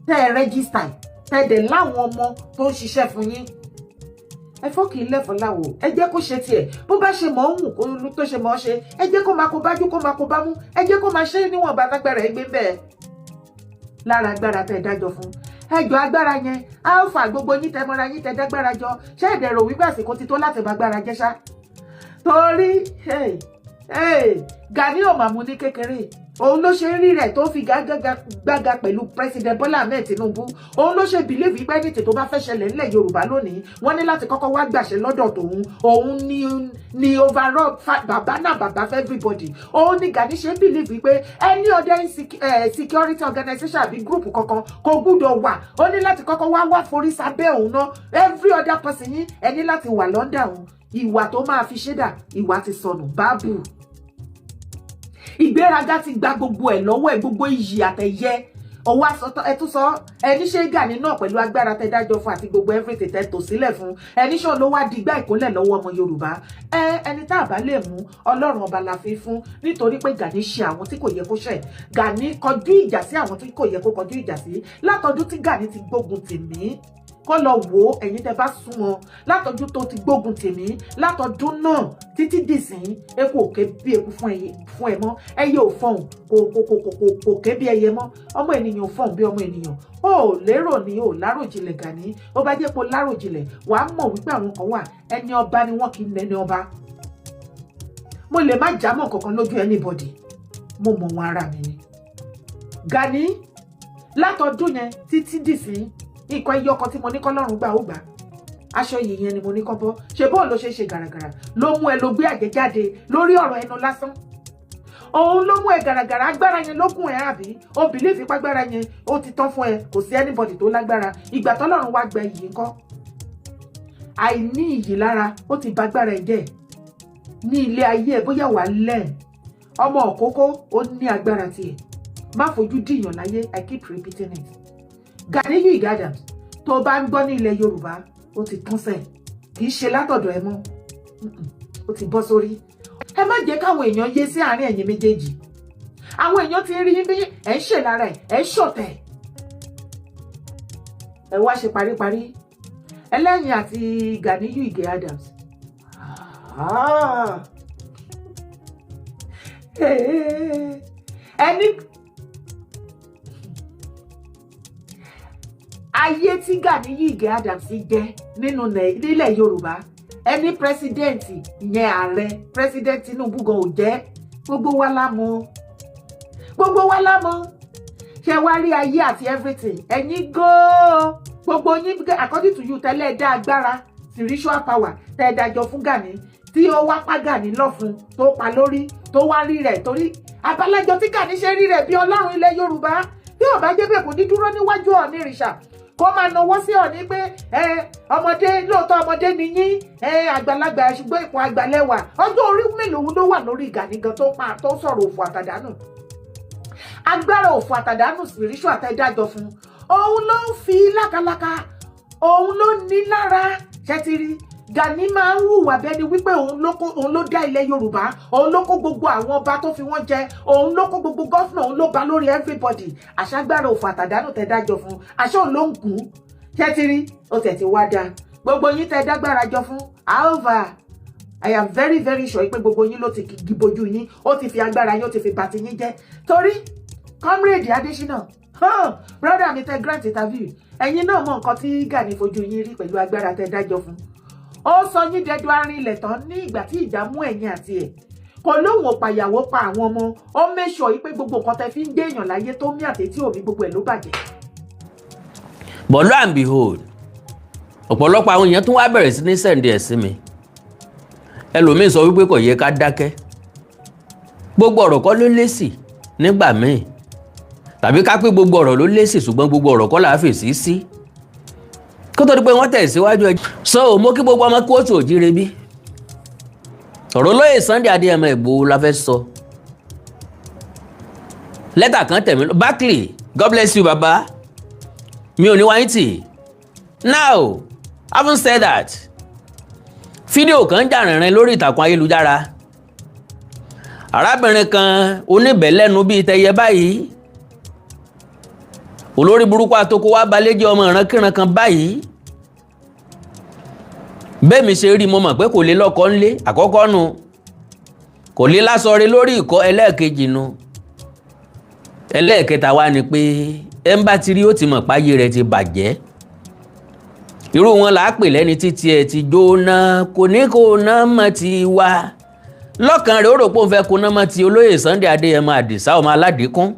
tẹ́ ẹ register, tẹ́ ẹ dẹ̀ láwọn ọmọ tó ń ṣiṣẹ́ fún yín. Ẹ fọ́ọ̀kì lẹ́fọ̀ọ́ láwo, ẹ jẹ́ kó ṣe tiẹ̀ bó bá ṣe mọ̀ ń wù kó tó ṣe mọ̀ ọ́ ṣe. Ẹ jẹ́ kó máa kó bájú, kó máa kó bámú, ẹ jẹ́ kó máa ṣe é níwọ̀n bá tágbára ẹ gbé bẹ́ẹ̀. Lára agbára tẹ́ ẹ dájọ́ fún ẹjọ́ agbára yẹn, alpha, gbogbo yín tẹ mọ́ra yín, tẹ dágbára jọ, ṣé ẹ̀dẹ̀ rò wípé àsìkò ti tó láti bá agbára jẹ́ ṣá? Torí Gani ò mà mú ní kékeré. Òun ló ṣe ń rí rẹ̀ tó fi gbága pẹ̀lú President Bola Ahmed Tinubu. Òun ló ṣe believe pé ní tètò bá fẹ́ ṣẹlẹ̀ nílẹ̀ Yorùbá lónìí, wọ́n ní láti kọ́kọ́ wá gbàṣẹ lọ́dọ̀ tòun. Òun ni overall bàbá náà, bàbá for everybody. Òun ni Gani ṣe ń believe pé any other security organization àbí group kankan kò gbúdọ̀ wà, ó ní láti kọ́kọ́ wá wá forí sábẹ́ òun náà. Every other person yín, ẹ ní láti wà lọ́ndà òun. Ìwà tó máa fi ṣédà, ìwà ti sọnù báàbù. Ìgbéraga ti gba gbogbo ẹ̀ lọ́wọ́ ẹ̀, gbogbo iyì àtẹ̀yẹ ọwọ́ asọ́tọ́. Ẹ tún sọ ẹni ṣé Gani náà pẹ̀lú agbára tẹ dájọ́ fún àti gbogbo everything tẹ tò sílẹ̀ fún ẹni ṣọ́ ló wá digbá ìkólẹ̀ lọ́wọ́ ọmọ Yorùbá. Ẹ ẹni tá a bá lè mú, Ọlọ́run ọba la fi fún, nítorí pé Gani ṣe àwọn tí kò yẹ kó ṣẹ̀. Gani kọjú ìjà sí àwọn tí kò yẹ kó kọjú ìjà sí. Látọdún tí Gani ti gbógun tì mí, kọ́ lọ wò ó, ẹ̀yin tẹ́ bá súnmọ́, látọdún tó ti gbógun tèmí, látọdún náà títí dìsín, eku ò ké bí eku fún ẹ mọ́, ẹyẹ ò fọhùn, kò ké bí ẹyẹ mọ́, ọmọ ènìyàn ò fọhùn bí ọmọ ènìyàn. Ó lérò ní ò láròjinlẹ̀ Gani. Ó bá jẹ́ pé ó láròjinlẹ̀, wàá mọ̀ wípé àwọn kan wà, ẹni ọba ni wọ́n, kì í nẹni ọba. Mo lè má jámọ́ kankan lójú anybody, mo mọ̀ wọn ara mi ni. Gani, látọdún yẹn títí dìsín, nǹkan ẹyọ kan tí mo ní kọ́lọ́run gbà, ó gbà. Aṣọ yìí yẹn ni mo ní kọ́ bọ́ ṣe. Bóun ló ṣe ṣe gàràgàrà ló mú ẹ ló gbé àjẹjáde lórí ọ̀rọ̀ ẹnu lásán. Òun ló mú ẹ gàràgàrà. Agbára yẹn ló gùn ẹ, àbí o believe pàgbára yẹn ó ti tán fún ẹ, kò sí anybody tó lágbára? Ìgbà tọ́lọ́run wá gbẹ yìí ńkọ́? Àìní iyì lára ó ti bà agbára ẹ jẹ́ ní ilé ayé ẹ. Bóyá wàá lẹ́ẹ̀ ọmọ òkókó, ó ní agbára tiẹ̀. Má fojú dìyàn láyé. I keep repeating it. Ganiyu Ige Adams, tó bá ń gbọ́ ní ilẹ̀ Yorùbá, ó ti tán sẹ̀, kì í ṣe látọ̀dọ̀ ẹ mọ́, ó ti bọ́ sórí. Ẹ má jẹ́ káwọn èèyàn yé sí àárín ẹ̀yin méjèèjì. Àwọn èèyàn ti rí bí ẹ̀ ń ṣe lára ẹ̀, ẹ̀ ń ṣọ̀tẹ̀. Ẹ wá ṣe paríparí ẹlẹ́yìn àti Ganiyu Ige Adams. Ah. Ẹni Ayé tí Gani Ìgè Adams jẹ́ nínú nílẹ̀ Yorùbá, ẹni president, ìyẹn ààrẹ, President Tinubu gan ò jẹ́. Gbogbo wa la mọ̀, gbogbo wa la mọ̀. Ṣe wá rí ayé àti everything, ẹ̀yin gan-an, gbogbo yín, according to you, tẹ́lẹ̀ dá agbára spiritual power tẹ́ dájọ́ fún Gani, tí ó wá pa Gani lọ́fun, tó pa lórí, tó wá rí rẹ̀, torí abalájọ tí Gani ṣe rí rẹ̀ bí ọlọ́run ilẹ̀ Yorùbá. Tí ò bá jẹ́ bẹ́ẹ̀, kò ní dúró níwájú Ọọ̀ni ìrìṣà kó máa nawọ́ sí Ọọ̀ni pé ẹ ọmọdé. Lóòótọ́ ọmọdé ni yín, ẹ àgbàlagbà, ṣùgbọ́n ipò àgbàlẹ́wà. Ọjọ́ orí mélòó ló wà lórí Gani gan tó pa, tó sọ̀rọ̀ òfò àtàdánù, agbára òfò àtàdánù spiritual àtẹ̀dájọ́ fún òun ló ń fi lákaláka, òun ló ní lára? Ṣẹ́tìrì Gani máa ń hùwà bẹ́ni wípé òun ló dá ilẹ̀ Yorùbá, òun ló kó gbogbo àwọn ọba tó fi wọ́n jẹ, òun ló kó gbogbo governor, òun ló ba lórí everybody. Àṣàgbára òfò àtàdánù tẹ dájọ́ fún, àṣà òun ló ń gùn. Ṣẹ́tìrì ó tẹ̀ ti wá dáa, gbogbo yín tẹ dágbára jọ fún. However, I am very very sure pé gbogbo yín ló ti gíbojú yín, ó ti fi agbára yín, ó ti fi bàtí yín jẹ́. Torí Comrade Adésínà, brother mi tẹ grant interview, ẹ̀yin náà mọ nǹkan tí Gani fojú yín rí pẹ̀lú agbára tẹ dájọ́ fún. Ó sọ yín dẹdú arinlẹ̀ tán ní ìgbà tí ìjà mú ẹ̀yin àti ẹ̀. Kò lóhùn ò pàyàwó, pa àwọn ọmọ. Ó make sure pé gbogbo nǹkan tẹ fi ń gbé èèyàn láyé tó mí àtẹ̀tí òmí, gbogbo ẹ̀ ló bàjẹ́. But lo and behold, ọ̀pọ̀lọpọ̀ àwọn èèyàn tún wá bẹ̀rẹ̀ sí ní send ẹ̀ sí mi. Ẹlòmíín sọ wípé kò yẹ ká dákẹ́, gbogbo ọ̀rọ̀ kọ́ ló lésì nígbà míì, tàbí ká pé gbogbo ọ̀rọ̀ ló lésì, ṣùgbọ́n gbogbo ọ̀rọ̀ kọ́ là á fèsì sí kó tó di pé wọ́n tẹ̀ síwájú ẹ. So mo kí gbogbo ọmọ kóòtù òjíire bí. Ọ̀rọ̀ olóyè Sunday Adéyẹmọ Ìgbòho la fẹ́ sọ. Lẹ́tà kan tẹ̀mí. Barkley, God bless you, baba mi ò ní wáyé tì. Now, having said that, fídíò kan jà rìnrìn lórí ìtàkùn ayélujára. Arábìnrin kan oníbẹ̀lẹ́nu bíi tẹyẹ báyìí, olórí burúkú àtòkò wa balẹ̀ jẹ́, ọmọ ìrankíran kan báyìí. Bẹ́ẹ̀ mi ṣe rí, mo mọ̀ pé kò lè lọ́kọ ńlé àkọ́kọ́ nu, kò lè lásọ̀rí lórí ìkọ́ ẹlẹ́ẹ̀kejì nu. Ẹlẹ́ẹ̀kẹta wá ni pé ẹ ń bá ti rí, ó ti mọ̀ páyé rẹ̀ ti bàjẹ́. Irú wọn là á pè lẹ́ni títí ẹ̀ ti jóná, kò ní kó ná mọ́ ti wá lọ́kàn rẹ̀. Ó rò pé òun fẹ́ kó ná mọ́ ti olóyè Sunday Adéyẹmọ Àdìsá ọmọ aládìkún,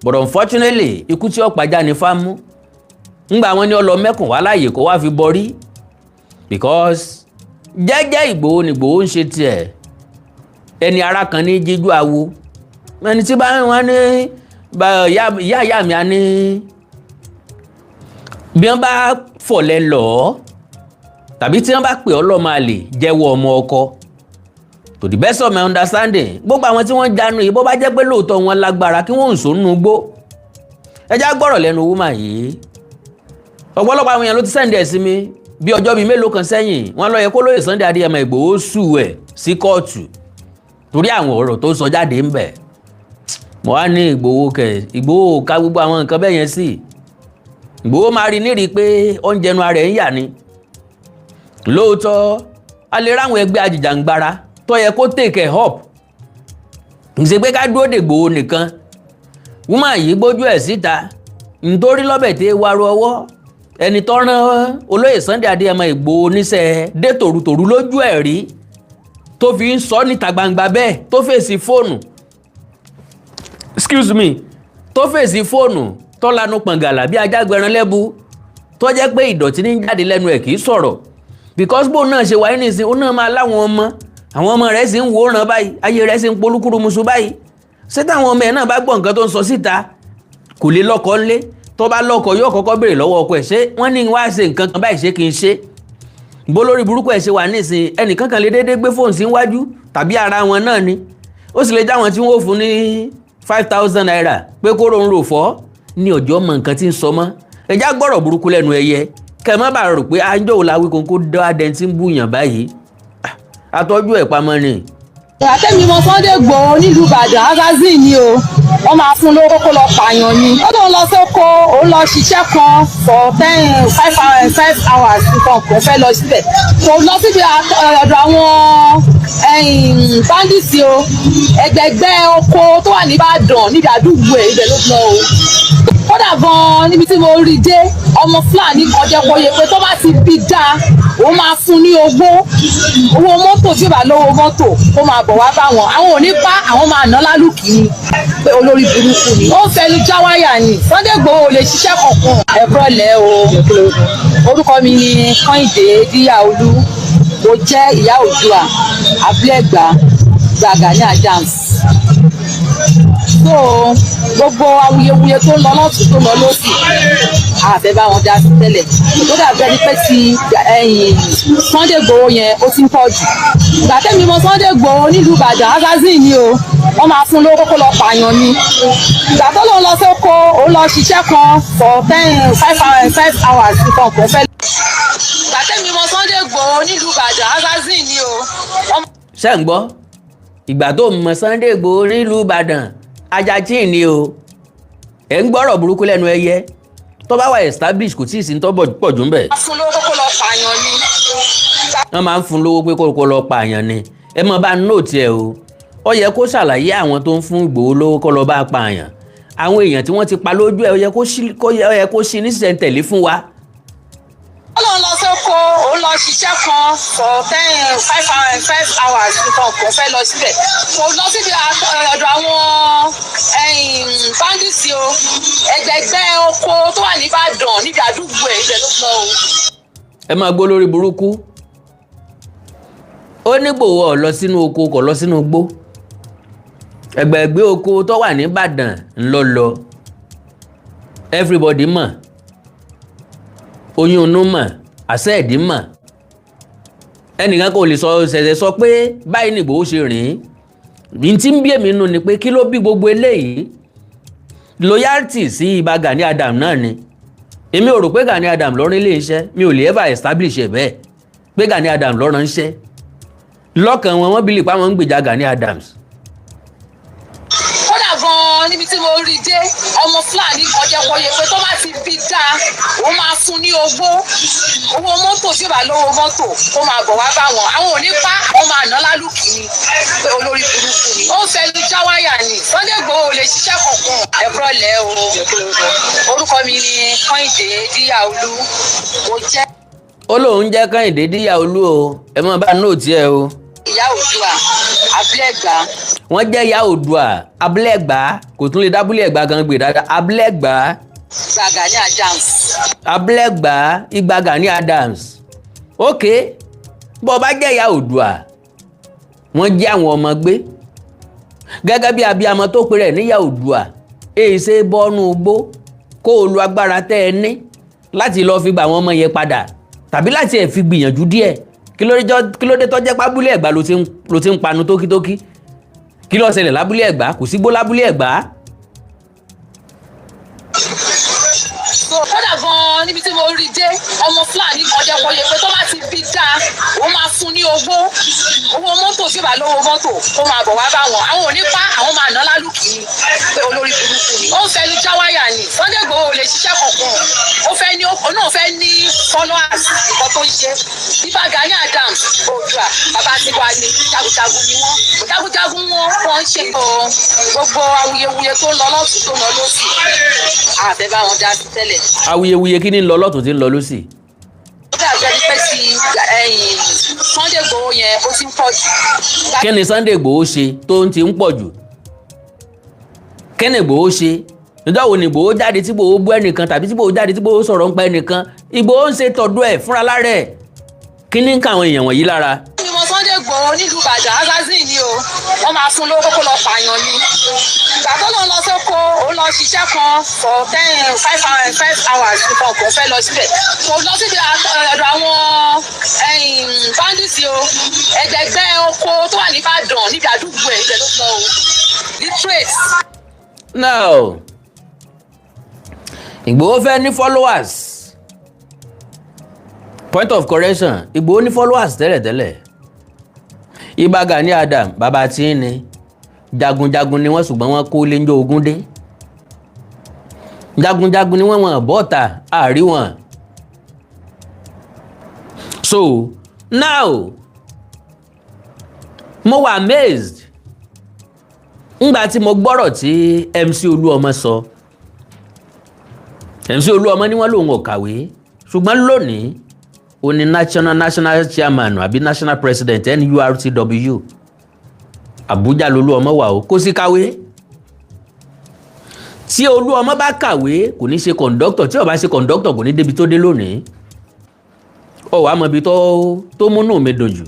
but unfortunately, ikú tí ó pàjá ní fámú ńgbà wọn ní ọlọ mẹ́kùn wá láàyè kó wá fi bọrí, because jẹ́jẹ́ Ìgbòho ni Ìgbòho ń ṣe tiẹ̀. Ẹni ara kan ní jíjú awo, ẹni tí bá wọn ní ìyá ìyá mi á ní bí wọ́n bá fọ̀lẹ́ lọ tàbí tí wọ́n bá pè ọ́ lọ́mọ àlè, jẹ́wọ́ ọmọ ọkọ. To the best of my understanding, gbogbo àwọn tí wọ́n jánu yìí, bó bá jẹ́ pé lóòótọ́ wọn lágbára, kí wọ́n ń sọ nínú gbó. Ẹ já gbọ́rọ̀ lẹ́nu woman yìí. Ọ̀pọ̀lọpọ̀ àwọn èèyàn ló ti send ẹ̀ sí mi bí ọjọ́ bíi mélòó kan sẹ́yìn. Wọ́n lọ yẹ kó lóye Sunday Adéyẹmọ Ìgbòho sue ẹ̀ sí kóòtù torí àwọn ọ̀rọ̀ tó sọ jáde ń bẹ̀. Mo wá ní Ìgbòho kẹ̀, Ìgbòho ká gbogbo àwọn nǹkan bẹ́ẹ̀ yẹn sí. Ìgbòho máa rí nírìí pé oúnjẹ nu ara ẹ̀ ń yà ni. Lóòótọ́, a lè ráwọn ẹgbẹ́ ajìjàǹgbara tó yẹ kó take it up, kì í ṣe pé ká dúró dè Ìgbòho nìkan. Woman yìí gbójú ẹ̀ síta nítorí lọ́bẹ̀ tí wàrú ọwọ́ ẹni tó rán olóyè Sunday Adéyẹmọ Ìgbòho níṣẹ́ dé tòrutòru lójú ẹ̀ rí, tó fi ń sọ níta gbangba bẹ́ẹ̀, tó fèsì fóònù, excuse me, tó fèsì fóònù, tó lanu pọ̀ngàlà bí ajágbẹran lẹ́bu, tó jẹ́ pé ìdọ̀tí ní jáde lẹ́nu ẹ̀, kì í sọ̀rọ̀, because bóun náà ṣe wáyé nìsín, òun náà máa láwọn ọmọ, àwọn ọmọ rẹ̀ sì ń wòran báyìí, ayé rẹ̀ sì ń polúkúrúmuṣu báyìí. Ṣé táwọn ọmọ ẹ̀ náà bá gbọ́ nǹkan tó ń sọ síta? Kò lè lọ́kọ ńlé. Tó bá lọ́kọ, yóò kọ́kọ́ béèrè lọ́wọ́ ọkọ ẹ̀, ṣé wọ́n ní wá ṣe nǹkan kan báyìí, ṣé kí n ṣe? Bó lórí burúkú ẹ̀ ṣe wà nísìn, ẹnìkan kan lè déédéé gbé fóònù sí wájú tàbí ara wọn náà ni. Ó sì lè já wọn tí wọ́n ó fún ní ₦5,000 pé kó rohun rò fọ́ ní ọjọ́ mọ nǹkan tí ń sọ mọ́. Ẹjá gbọ́rọ̀ burúkú lẹ́nu ẹyẹ, kẹ́ ẹ má bàa rò pé àjọ òun la wí kónkó dá dẹ́ntì ń bùyàn báyìí. Àtọ́jú ẹ̀ pamọ́ ni. Àtẹ̀mí mọ Sunday Igboho nílùú Ìbàdàn, assassin ni o. Wọ́n máa fún lówó kó lọ pààyàn ni. Ó tóun lọ sóko, òun lọ ṣiṣẹ́ kan for 10, 5 hours, 5 hours nǹkan kò fẹ́ lọ síbẹ̀. Kò lọ síbi ọ̀dọ̀ àwọn bandits o. Ẹgbẹ̀gbẹ́ oko tó wà ní Ìbàdàn níbi àdúgbò ẹ̀, ibẹ̀ ló lọ o. Kódà gan-an níbi tí mo rí dé, ọmọ Fúlàní kan jẹ́ kó yẹ pé tó bá ti bí dáa, òun máa fún ní owó, owó mọ́tò. Tí ó bá lówó mọ́tò, kó máa bọ̀ wá bá wọn. Àwọn ò ní pa, àwọn máa ná lálùkì ni, pé olórí burúkú ni. Ó ń fẹnu já wáyà ni. Sunday Igboho ò lè ṣiṣẹ́ kankan. Ẹ̀kọ́ lẹ́ o. Orúkọ mi ni Kẹ́hìndé Díyàolú. Mo jẹ́ ìyá Oòduà, Abúlé Ẹ̀gbá, Gani Adams. So gbogbo awuyewuye tó ń lọ lọ́tún, tó ń lọ lọ́sì, àfẹ́ bá wọn dá sí tẹ́lẹ̀. Tó dàbí ẹni pé ti ẹ̀yìn Sunday Igboho yẹn, ó ti ń pọ̀ jù. Ìgbà tẹ́mi mọ Sunday Igboho nílùú Ìbàdàn, assassin ni o. Wọ́n máa fún lówó kókó lọ pààyàn ni. Ìgbà tó lóun lọ sóko, òun lọ ṣiṣẹ́ kan for 10, 5 hours, 5 hours nǹkan kò fẹ́. Ìgbà tẹ́mi mọ Sunday Igboho nílùú Ìbàdàn, assassin ni o. Wọ́n Ṣé ń gbọ́? Ìgbà tó mọ Sunday Igboho nílùú Ìbàdàn, assassin ni o. Ẹ̀ ń gbọ́rọ̀ burúkú lẹ́nu ẹyẹ tó bá wà establish, kò tíì sí ní tó pọ̀ jù ń bẹ̀. Máa fún lówó kókó lọ pààyàn ni. Wọ́n máa ń fún lówó pé kó lọ pààyàn ni. Ẹ mọ bá note ẹ o. Ó yẹ kó ṣàlàyé àwọn tó ń fún Ìgbòho lówó kó lọ bá pààyàn, àwọn èèyàn tí wọ́n ti pa lójú ẹ̀. Ó yẹ kó ṣí ní sísẹ̀ntẹ̀lé fún wa. Ó lóun lọ sóko, òun lọ ṣiṣẹ́ kan for 10, 5 hours, 5 hours nǹkan kò fẹ́ lọ síbẹ̀. Kò lọ síbi ọ̀dọ̀ àwọn bandits o. Ẹgbẹ̀gbẹ́ oko tó wà nìbàdàn, níbi àdúgbò ẹ̀, ibẹ̀ ló lọ o. Ẹ máa gbọ́ lórí burúkú. Ó ní Ìgbòho ò lọ sínú oko, kò lọ sínú igbó. Ẹgbẹ̀gbẹ́ oko tó wà nìbàdàn ńlọ lọ. Everybody mọ̀, oyún inú mọ̀, àṣẹ ẹ̀dí mọ̀. Ẹnìkan kò lè sọ ṣẹ̀ṣẹ̀ sọ pé báyìí ni Ìgbòho ṣe rìn. Ní tí ń bí èmi nù ni pé, kí ló bí gbogbo eléyìí? Loyalty sí Ìbà Gani Adam náà ni. Èmi ò rò pé Gani Adam ló rán ilé iṣẹ́. Mi ò lè ever establish ẹ̀ bẹ́ẹ̀ pé Gani Adam ló rán iṣẹ́. Lọ́kàn wọn, wọ́n believe pé àwọn ń gbèjà Gani Adams. Kódà gan-an níbi tí mo rí dé, ọmọ Fúlàní kan jẹ́ kó yẹ pé tó bá ti bí dáa, òun máa fún ní owó, owó mọ́tò. Tí ó bá lówó mọ́tò, kó máa bọ̀ wá bá wọn. Àwọn ò ní pa, àwọn máa ná lálùkì ni, pé olórí burúkú ni. Ó ń fẹnu já wáyà ni. Sunday Igboho ò lè ṣiṣẹ́ kankan. Ẹ̀kọ́ lẹ́ o. Orúkọ mi ni Kẹ́hìndé Díyàolú. Mo jẹ́ Ó lóun jẹ́ Kẹ́hìndé Díyàolú o. Ẹ mọ̀ bá note ẹ o. ìyá Oòduà, Abúlé Ẹ̀gbá. Wọ́n jẹ́ ìyá Oòduà, Abúlé Ẹ̀gbá. Kò tún lè dábúlé Ẹ̀gbá gan gbè dáadáa. Abúlé Ẹ̀gbá. Gani Adams. Abúlé Ẹ̀gbá, Ìgbà Gani Adams. Ok, bó o bá jẹ́ ìyá Oòduà, wọ́n jẹ́ àwọn ọmọ gbé gẹ́gẹ́ bí abiyamọ tó pe rẹ̀ níyà Oòduà, èyí ṣe bọ́nú gbó kó o lu agbára tẹ́ ẹ ní láti lọ́ọ́ fi gba àwọn ọmọ yẹn padà, tàbí láti ẹ̀ fi gbìyànjú díẹ̀? Kí ló dé tó jẹ́ pábúlé Ẹ̀gbá ló ti ń panu tókítókí? Kí ló ṣẹlẹ̀ lábúlé Ẹ̀gbá? Kò sígbó lábúlé Ẹ̀gbá. Kódà gan-an níbi tí mo rí dé, ọmọ Fúlàní kan jẹ́ kó yẹ pé tó bá ti bí dáa, òun máa fún ní owó, owó mọ́tò. Tí ó bá lówó mọ́tò, kó máa bọ̀ wá bá wọn. Àwọn ò ní pa, àwọn máa ná lálùkì ni, pé olórí burúkú ni. Ó ń fẹnu já wáyà ni. Sunday Igboho ò lè ṣiṣẹ́ kankan. Ó fẹ́ ní, ó náà fẹ́ ní followers. Nǹkan tó ń ṣe, Ìbà Gani Adams, Oòduà, bàbá tiwa ni. Jagunjagun ni wọ́n, jagunjagun wọn wọ́n ń ṣe o. Gbogbo awuyewuye tó ń lọ lọ́tún, tó ń lọ lọ́sì, àfẹ́ bá wọn dá sí tẹ́lẹ̀. Awuyewuye kí ni ń lọ lọ́tún tí ń lọ lọ́sì? Ó dàbí ẹni pé ti ẹ̀yìn Sunday Igboho yẹn, ó ti ń pọ̀ jù. Kí ni Sunday Igboho ṣe tó ń ti ń pọ̀ jù? Kí ni Igboho ṣe? Níjọ́ wo ni Igboho jáde tí Igboho bú ẹnìkan, tàbí tí Igboho jáde tí Igboho sọ̀rọ̀ ń pa ẹnìkan? Igboho ń ṣe tọ̀dọ̀ ẹ̀ fúnra lára ẹ̀. Kí ni ń ka àwọn èèyàn wọ̀nyí lára? Ni mo Sunday Igboho nílùú Ìbàdàn, assassin ni o. Wọ́n máa fún lówó kókó lọ pààyàn ni. Ìgbà tó lóun lọ sóko, òun lọ ṣiṣẹ́ kan for 10, 5 hours, 5 hours nǹkan kò fẹ́ lọ síbẹ̀. Kò lọ síbi ọ̀dọ̀ àwọn bandits o. Ẹgbẹ̀gbẹ́ oko tó wà nìbàdàn, níbi àdúgbò ẹ̀, ibẹ̀ ló lọ o. Literate. Now Ìgbòho fẹ́ ní followers. Point of correction: Ìgbòho ní followers tẹ́lẹ̀tẹ́lẹ̀. Ìbà Gani Adam, bàbá tí ń ní jagunjagun ni wọ́n, ṣùgbọ́n wọ́n kó léńjọ́ ogun dé. Jagunjagun ni wọ́n, wọ́n bọ́ọ̀tà àárí wọn. So now mo wà amazed ngbà tí mo gbọ́rọ̀ tí MC Olúọmọ sọ. MC Olúọmọ ní wọ́n lòun ò kàwé, ṣùgbọ́n lónìí ó ní national chairman àbí national president NURTW. Àbújá lolúọmọ wà ó, kó sì kàwé. Tí Olúọmọ bá kàwé, kò ní ṣe conductor. Tí ó bá ṣe conductor, kò ní débi tó dé lónìí. Ó wàá mọ ibi tó múnú mi dùn jù.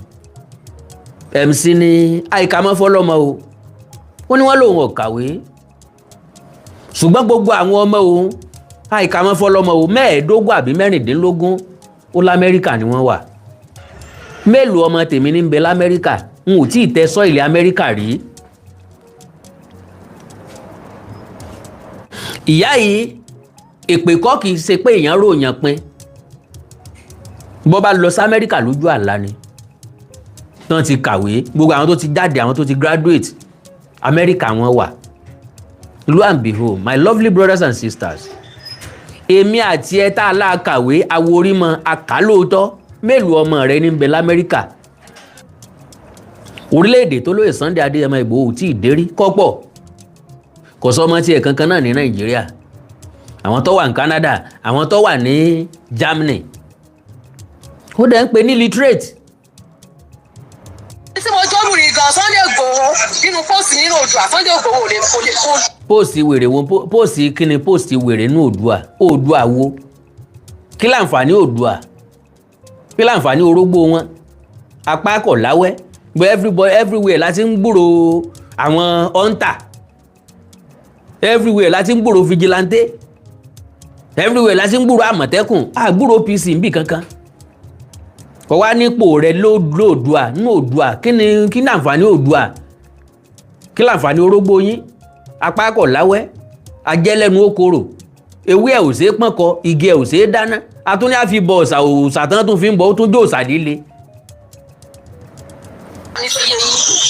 MC ní àìkàmọ́ fọlọ́mọ o. Ó ní wọ́n lòun ò kàwé, ṣùgbọ́n gbogbo àwọn ọmọ òun, àìkàmọ́ fọlọ́mọ o, 25 àbí 16, ó l'Amẹ́ríkà ni wọ́n wà. Mélòó ọmọ tèmi ní ń bẹ l'Amẹ́ríkà? N ò tí ì tẹ soil Amẹ́ríkà rí. Ìyá yìí, èpè kọ́, kì í ṣe pé èèyàn ròyàn pin. Bọ́ bá lọ sí Amẹ́ríkà lójú àlá ni tán ti kàwé. Gbogbo àwọn tó ti jáde, àwọn tó ti graduate, Amẹ́ríkà wọn wà. Lo and behold, my lovely brothers and sisters, èmi àti ẹ tá a lá kàwé aworímọ àkálóòótọ́, mélòó ọmọ rẹ ní bẹ l'Amẹ́ríkà? Orílẹ̀-èdè tó lóye Sunday Adéyẹmọ Ìgbòho tí ì dérí kọ́pọ̀, kò sọ ọmọ tiẹ̀ kankan náà ní Nàìjíríà. Àwọn tó wà ní Canada, àwọn tó wà ní Germany, ó dẹ̀ ń pè ní literate. Tí mo jọ́bìnrin gan, Sunday Igboho nínú post nínú Oòduà, Sunday Igboho ò lè kò lè kó. Post wèrè wo? Post kíni? Post wèrè ní Oòduà? Oòduà wo? Kí láǹfààní Oòduà? Kí láǹfààní orógbó wọn? Apá kọ̀ láwẹ́, but everybody everywhere láti ń gbúrò àwọn hunter, everywhere láti ń gbúrò vigilante, everywhere láti ń gbúrò Àmọ̀tẹ́kùn, àgbúrò OPC níbì kankan. Kò wá nípò rẹ lóòdùà ní Oòduà. Kí ni àǹfààní Oòduà? Kí láǹfààní orógbó yín? Apá kọ̀ láwẹ́, ajẹ́lẹ́nu okòrò, ewé ẹ̀ ò ṣeé pọ́n kọ, igi ẹ̀ ò ṣeé dáná. Atúní àfi bọ ọ̀sà, òòsà tán tún fi ń bọ̀, ó tún jó òòsà líle. Ní fi yé yín,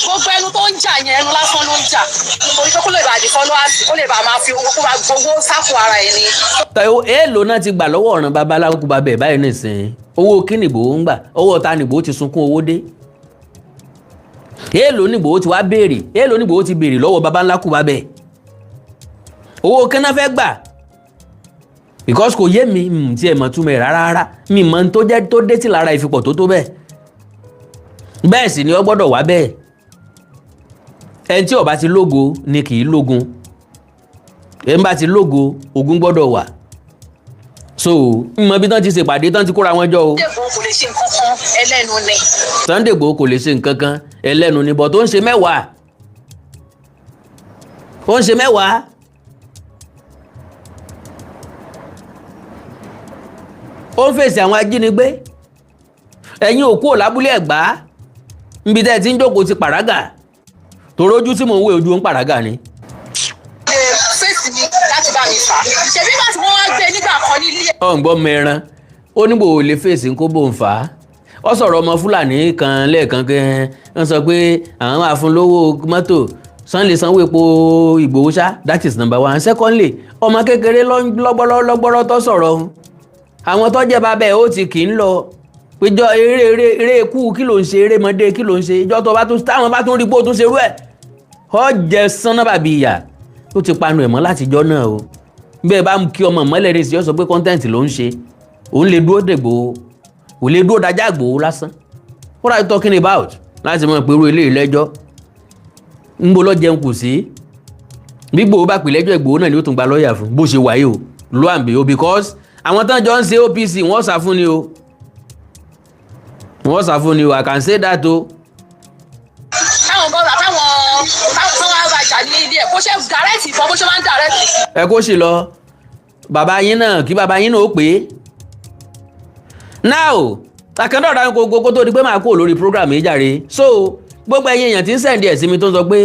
gbogbo ẹnu tó ń jà yẹn, ẹnu lásán ló ń jà, torí pé kó lè bá di followers, kó lè bá máa fi owó, kó máa gbowó sápò ara ẹ̀ ni. Èèlò náà ti gbà lọ́wọ́ ọ̀ràn babaláwo kú babẹ̀ báyìí nísìnyí? Owó kí nìbò ń gbà? Owó ta nìbò ti sunkún owó dé? Èèlò nìbò ti wá béèrè? Èèlò nìbò ti béèrè lọ́wọ́ baba ńlá kú babẹ̀? Owó kí náà fẹ́ gbà? Because kò yé mi tí ẹ mọ̀ túmọ̀ ẹ̀ rárá rárá. Mi mọ̀ tó jẹ́ tó dé tí lára ìfipọ̀ tó tó bẹ́ẹ̀. Bẹ́ẹ̀ sì ni ó gbọ́dọ̀ wá bẹ́ẹ̀. Ẹni tí ó bá ti lógo ni kì í lógun. Ẹni bá ti lógo, ogun gbọ́dọ̀ wà. So mọ bí tán ti ṣèpàdé, tán ti kóra wọn jọ o. Sunday Igboho kò lè ṣe nǹkan kan, ẹlẹ́nu ni. Sunday Igboho kò lè ṣe nǹkan kan, ẹlẹ́nu ni, bọ̀ tó ń ṣe mẹ́wàá, ó ń ṣe mẹ́wàá. Ó ń fèsì àwọn ajínigbé. Ẹ̀yin òkú ò lábúlé Ẹ̀gbá níbi tẹ́ ẹ ti ń jókòó ti pàrágà, torójú tí mò ń wé ojú ń pàrágà ni. Lè fèsì mi láti bá mi fà á, ṣèbí bá tí wọ́n wá gbé nígbà kan nílé. Ọ̀ǹgbọ́n mẹ́ran ó níbo ò lè fèsì kó bò ń fà á. Ó sọ̀rọ̀ ọmọ Fúlàní kan lẹ́ẹ̀kan kẹ́ ń sọ pé àwọn máa fún lówó mọ́tò sàn lè sanwó epo Ìgbòho ṣá. That is number one. Secondly, ọmọ kékeré lọ́gbọ́rọ́ lọ́gbọ́rọ́ tó sọ̀rọ̀ ọ̀hún, àwọn tó jẹ́ bàbá ẹ̀ ó ti kì í lọ péjọ eré eré eré ikú. Kí ló ń ṣe? Eré mọ́dé kí ló ń ṣe? Ìjọ tó bá tún táwọn bá tún rí pé ó tún ṣerú ẹ̀, ọ jẹ sanná bàbí ìyà. Ó ti panu ẹ̀ mọ́ látijọ́ náà o. Bẹ́ẹ̀ bá kí ọmọ mọ́lẹ̀ ní ìsìn, yóò sọ pé content ló ń ṣe. Òun lè dúró dègbò, ò lè dúró dájà gbòó lásán. What are you talking about? Láti mọ̀ pé irú eléyìí lẹ́jọ́ ń bo lọ́jẹun kù sí. Bí Ìgbòho bá pè lẹ́jọ́, Ìgbòho náà ni ó tún gba lọ́ọ̀yà fún bó ṣe wáyé o. Lo and behold, because àwọn tán jọ ń ṣe OPC, wọ́n sá fún ni o, wọ́n sá fún ni o. I can say that o. Táwọn bọ́ọ̀lù àtàwọn táwọn wá rajà ní ilé ẹ̀, bó ṣe direct ìbọn, bó ṣe máa ń direct. Ẹ kó sì lọ bàbá yín náà, kí bàbá yín náà ó pè é. Now, àkàndọ̀dà gbogbo kó tó di pé máa kúrò lórí program yìí jàre. So gbogbo ẹ̀yin èèyàn tí ń send ẹ̀ sí mi, tó ń sọ pé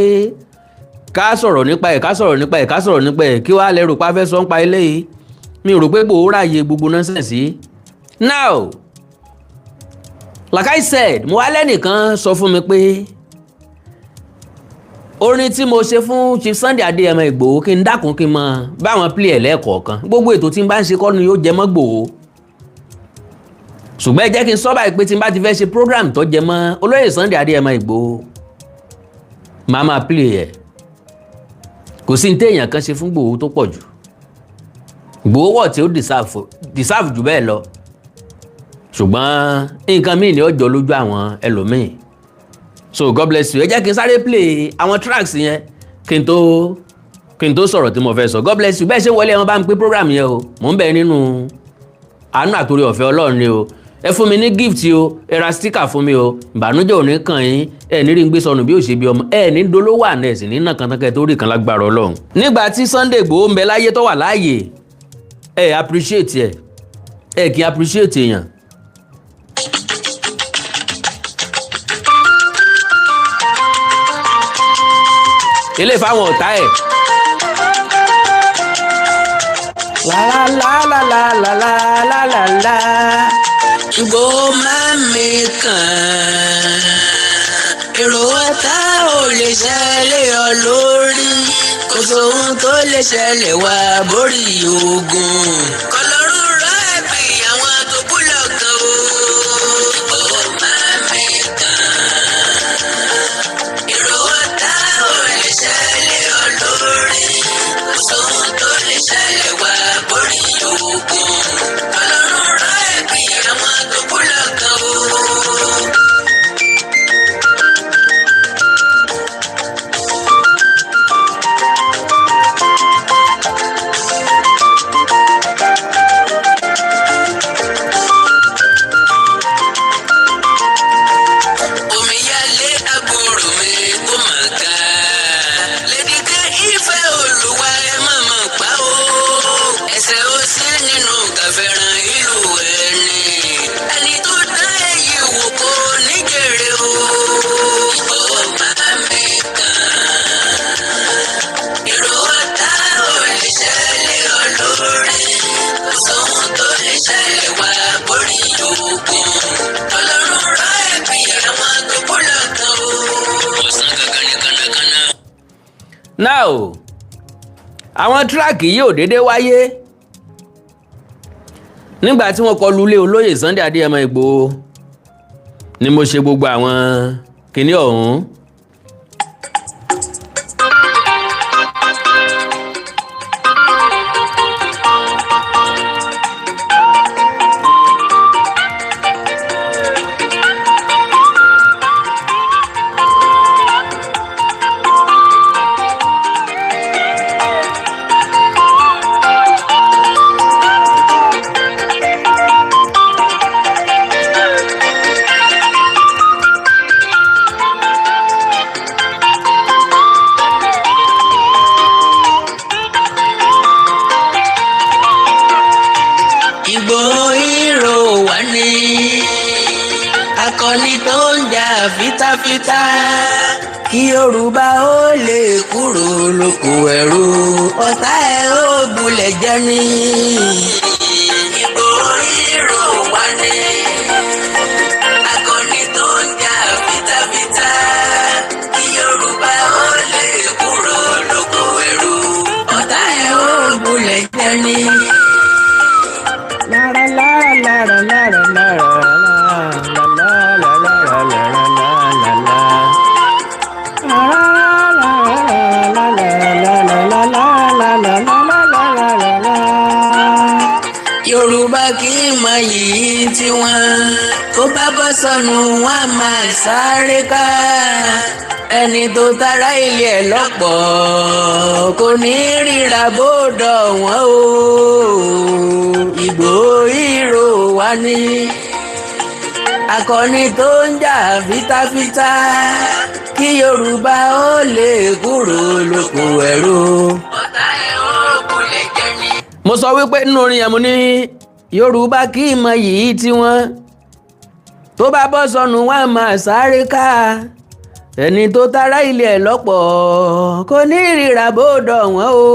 ká sọ̀rọ̀ nípa ẹ̀, ká sọ̀rọ̀ nípa ẹ̀, ká sọ̀rọ̀ nípa ẹ̀, kí wàá lẹ́rù pa fẹ́ sọ ń pa eléyìí, mi ò rò pé gbòó ráàyè gbogbo nonsense. Now, like I said, mo wá lẹ́nìkan sọ fún mi pé orin tí mo ṣe fún Chief Sunday Adéyẹmọ Ìgbòho, kí n dákun kí n mọ báwọn play ẹ̀ lẹ́ẹ̀kọ̀ọ̀kan. Gbogbo ètò tí n bá ń ṣe kọ́ ni yóò jẹ mọ́ Ìgbòho, ṣùgbọ́n ẹ jẹ́ kí n sọ báyìí pé tí n bá ti fẹ́ ṣe program tó jẹ mọ́ olóyè Sunday Adéyẹmọ Ìgbòho, màá máa play ẹ̀. Kò sí ní téèyàn kan ṣe fún Ìgbòho tó pọ̀ jù. Ìgbòho wọ̀ tí ó deserve jù bẹ́ẹ̀ lọ, ṣùgbọ́n nǹkan míì ni ó jọ lójú àwọn ẹlòmíì. So God bless you. Ẹ jẹ́ kí n sáré play àwọn tracks yẹn kí n tó sọ̀rọ̀ tí mo fẹ́ sọ. God bless you. Bẹ́ẹ̀ ṣe wọlé, ẹ wọn bá ń pín program yẹn o. Mò ń bẹ nínú àánú àtòrí ọ̀fẹ́ Ọlọ́run ni o. Ẹ fún mi ní gift o, ẹ ra sticker fún mi o. Ìbànújẹ́ ò ní kàn yín, ẹ ní rí ń gbé sọnù bí ó ṣe bí ọmọ, ẹ ní dolówó àná, ẹ sì ní nàkan tán kẹ tó rí kan lágbára Ọlọ́run. Nígbà tí Sunday Igboho ń bẹ láyé tó wà láàyè, ẹ appreciate ẹ, ẹ kì í appreciate èèyàn. Ilé fáwọn ọ̀tá ẹ̀. La la la la la la la la la. Ìgbòho máa ń mi kàn. Èrò ọ̀tá ò lè ṣẹlẹ̀ ọ lórí. Kò sóhun tó lè ṣẹlẹ̀ wá borí ogun. Kọlọ́run rọ ẹ̀bì àwọn tó kú lọ́kàn o. Ìgbòho máa ń mi kàn. Èrò ọ̀tá ò lè ṣẹlẹ̀ ọ lórí. Kò sóhun tó lè ṣẹlẹ̀ wá borí ogun. Kọlọ́run rọ ẹ̀bì àwọn tó kú lọ́kàn o. Omíyalé àbúrò mi kò mà ká. Lédìkẹ́ ìfẹ́ olúwa ẹ má mà pa ó. Ẹsẹ̀ ó sí nínú kàfẹ́ràn ìlú ẹni. Ẹni tó dá èyí wò kó níjèrè o. Ìgbòho máa mi kàn. Èrò ọ̀tá ò lè ṣẹlẹ̀ ọ lórí. Kò sóhun tó lè ṣẹlẹ̀ wá borí ogun. Ọlọ́run rọ ẹ̀bí àwọn tó kú lọ́kàn o. Ọ̀sán gangan ni kànákànná. Now, àwọn track yìí ò déédéé wáyé. Nígbà tí wọ́n kọlu ilé olóyè Sunday Adéyẹmọ Ìgbòho ni mo ṣe gbogbo àwọn kinní ọ̀hún. Ìgbòho hero wà ní akọni tó ń jà fitafita kí Yorùbá ó lè kúrò lóko ẹrú, ọ̀tá ẹ̀ ó bulẹ̀ jẹ́ ní. Ìgbòho hero wà ní akọni tó ń jà fitafita kí Yorùbá ó lè kúrò lóko ẹrú, ọ̀tá ẹ̀ ó bulẹ̀ jẹ́ ní. La la la la la la la la la la la la la la la la la la. La la la la la la la la la la la la la la la. Yorùbá kì í mọ yìí tiwọn, tó bá bọ́ sọnù wọn á máa sáré ká. Ẹni tó tara ilé ẹ̀ lọ́pọ̀ kò ní ríra bódò wọn o. Ìgbòho hero wa ní akọni tó ń jà fitafita kí Yorùbá ó lè kúrò lóko ẹrú. Ọ̀tá ẹ̀ ó kulẹ̀ jẹ́ ní. Mo sọ wípé nínú orin yẹn, mo ní Yorùbá kì í mọ yìí tiwọn, tó bá bọ́ sọnù wọn á máa sáré ká. Ẹni tó tara ilé ẹ̀ lọ́pọ̀ kò ní ríra bódò wọn o.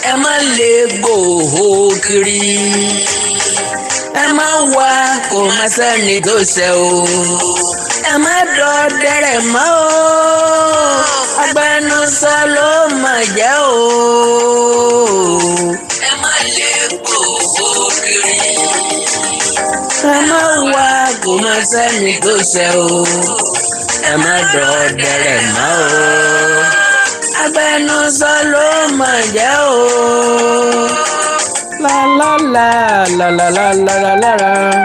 Ẹ má lè gbòho kiri, ẹ má wá kò má sẹ́ni tó ṣe o, ẹ má dọ̀dẹ̀rẹ̀ mọ́ o, agbẹnusọ ló mà jẹ́ o. Ẹ má lè gbòho kiri. Kò má sẹ́ni tó ṣe o, ẹ má dọ̀ọ́dẹ rẹ̀ mọ́ o. Agbẹnusọ ló mọ̀ jẹ́ o. La la la la la la la la la.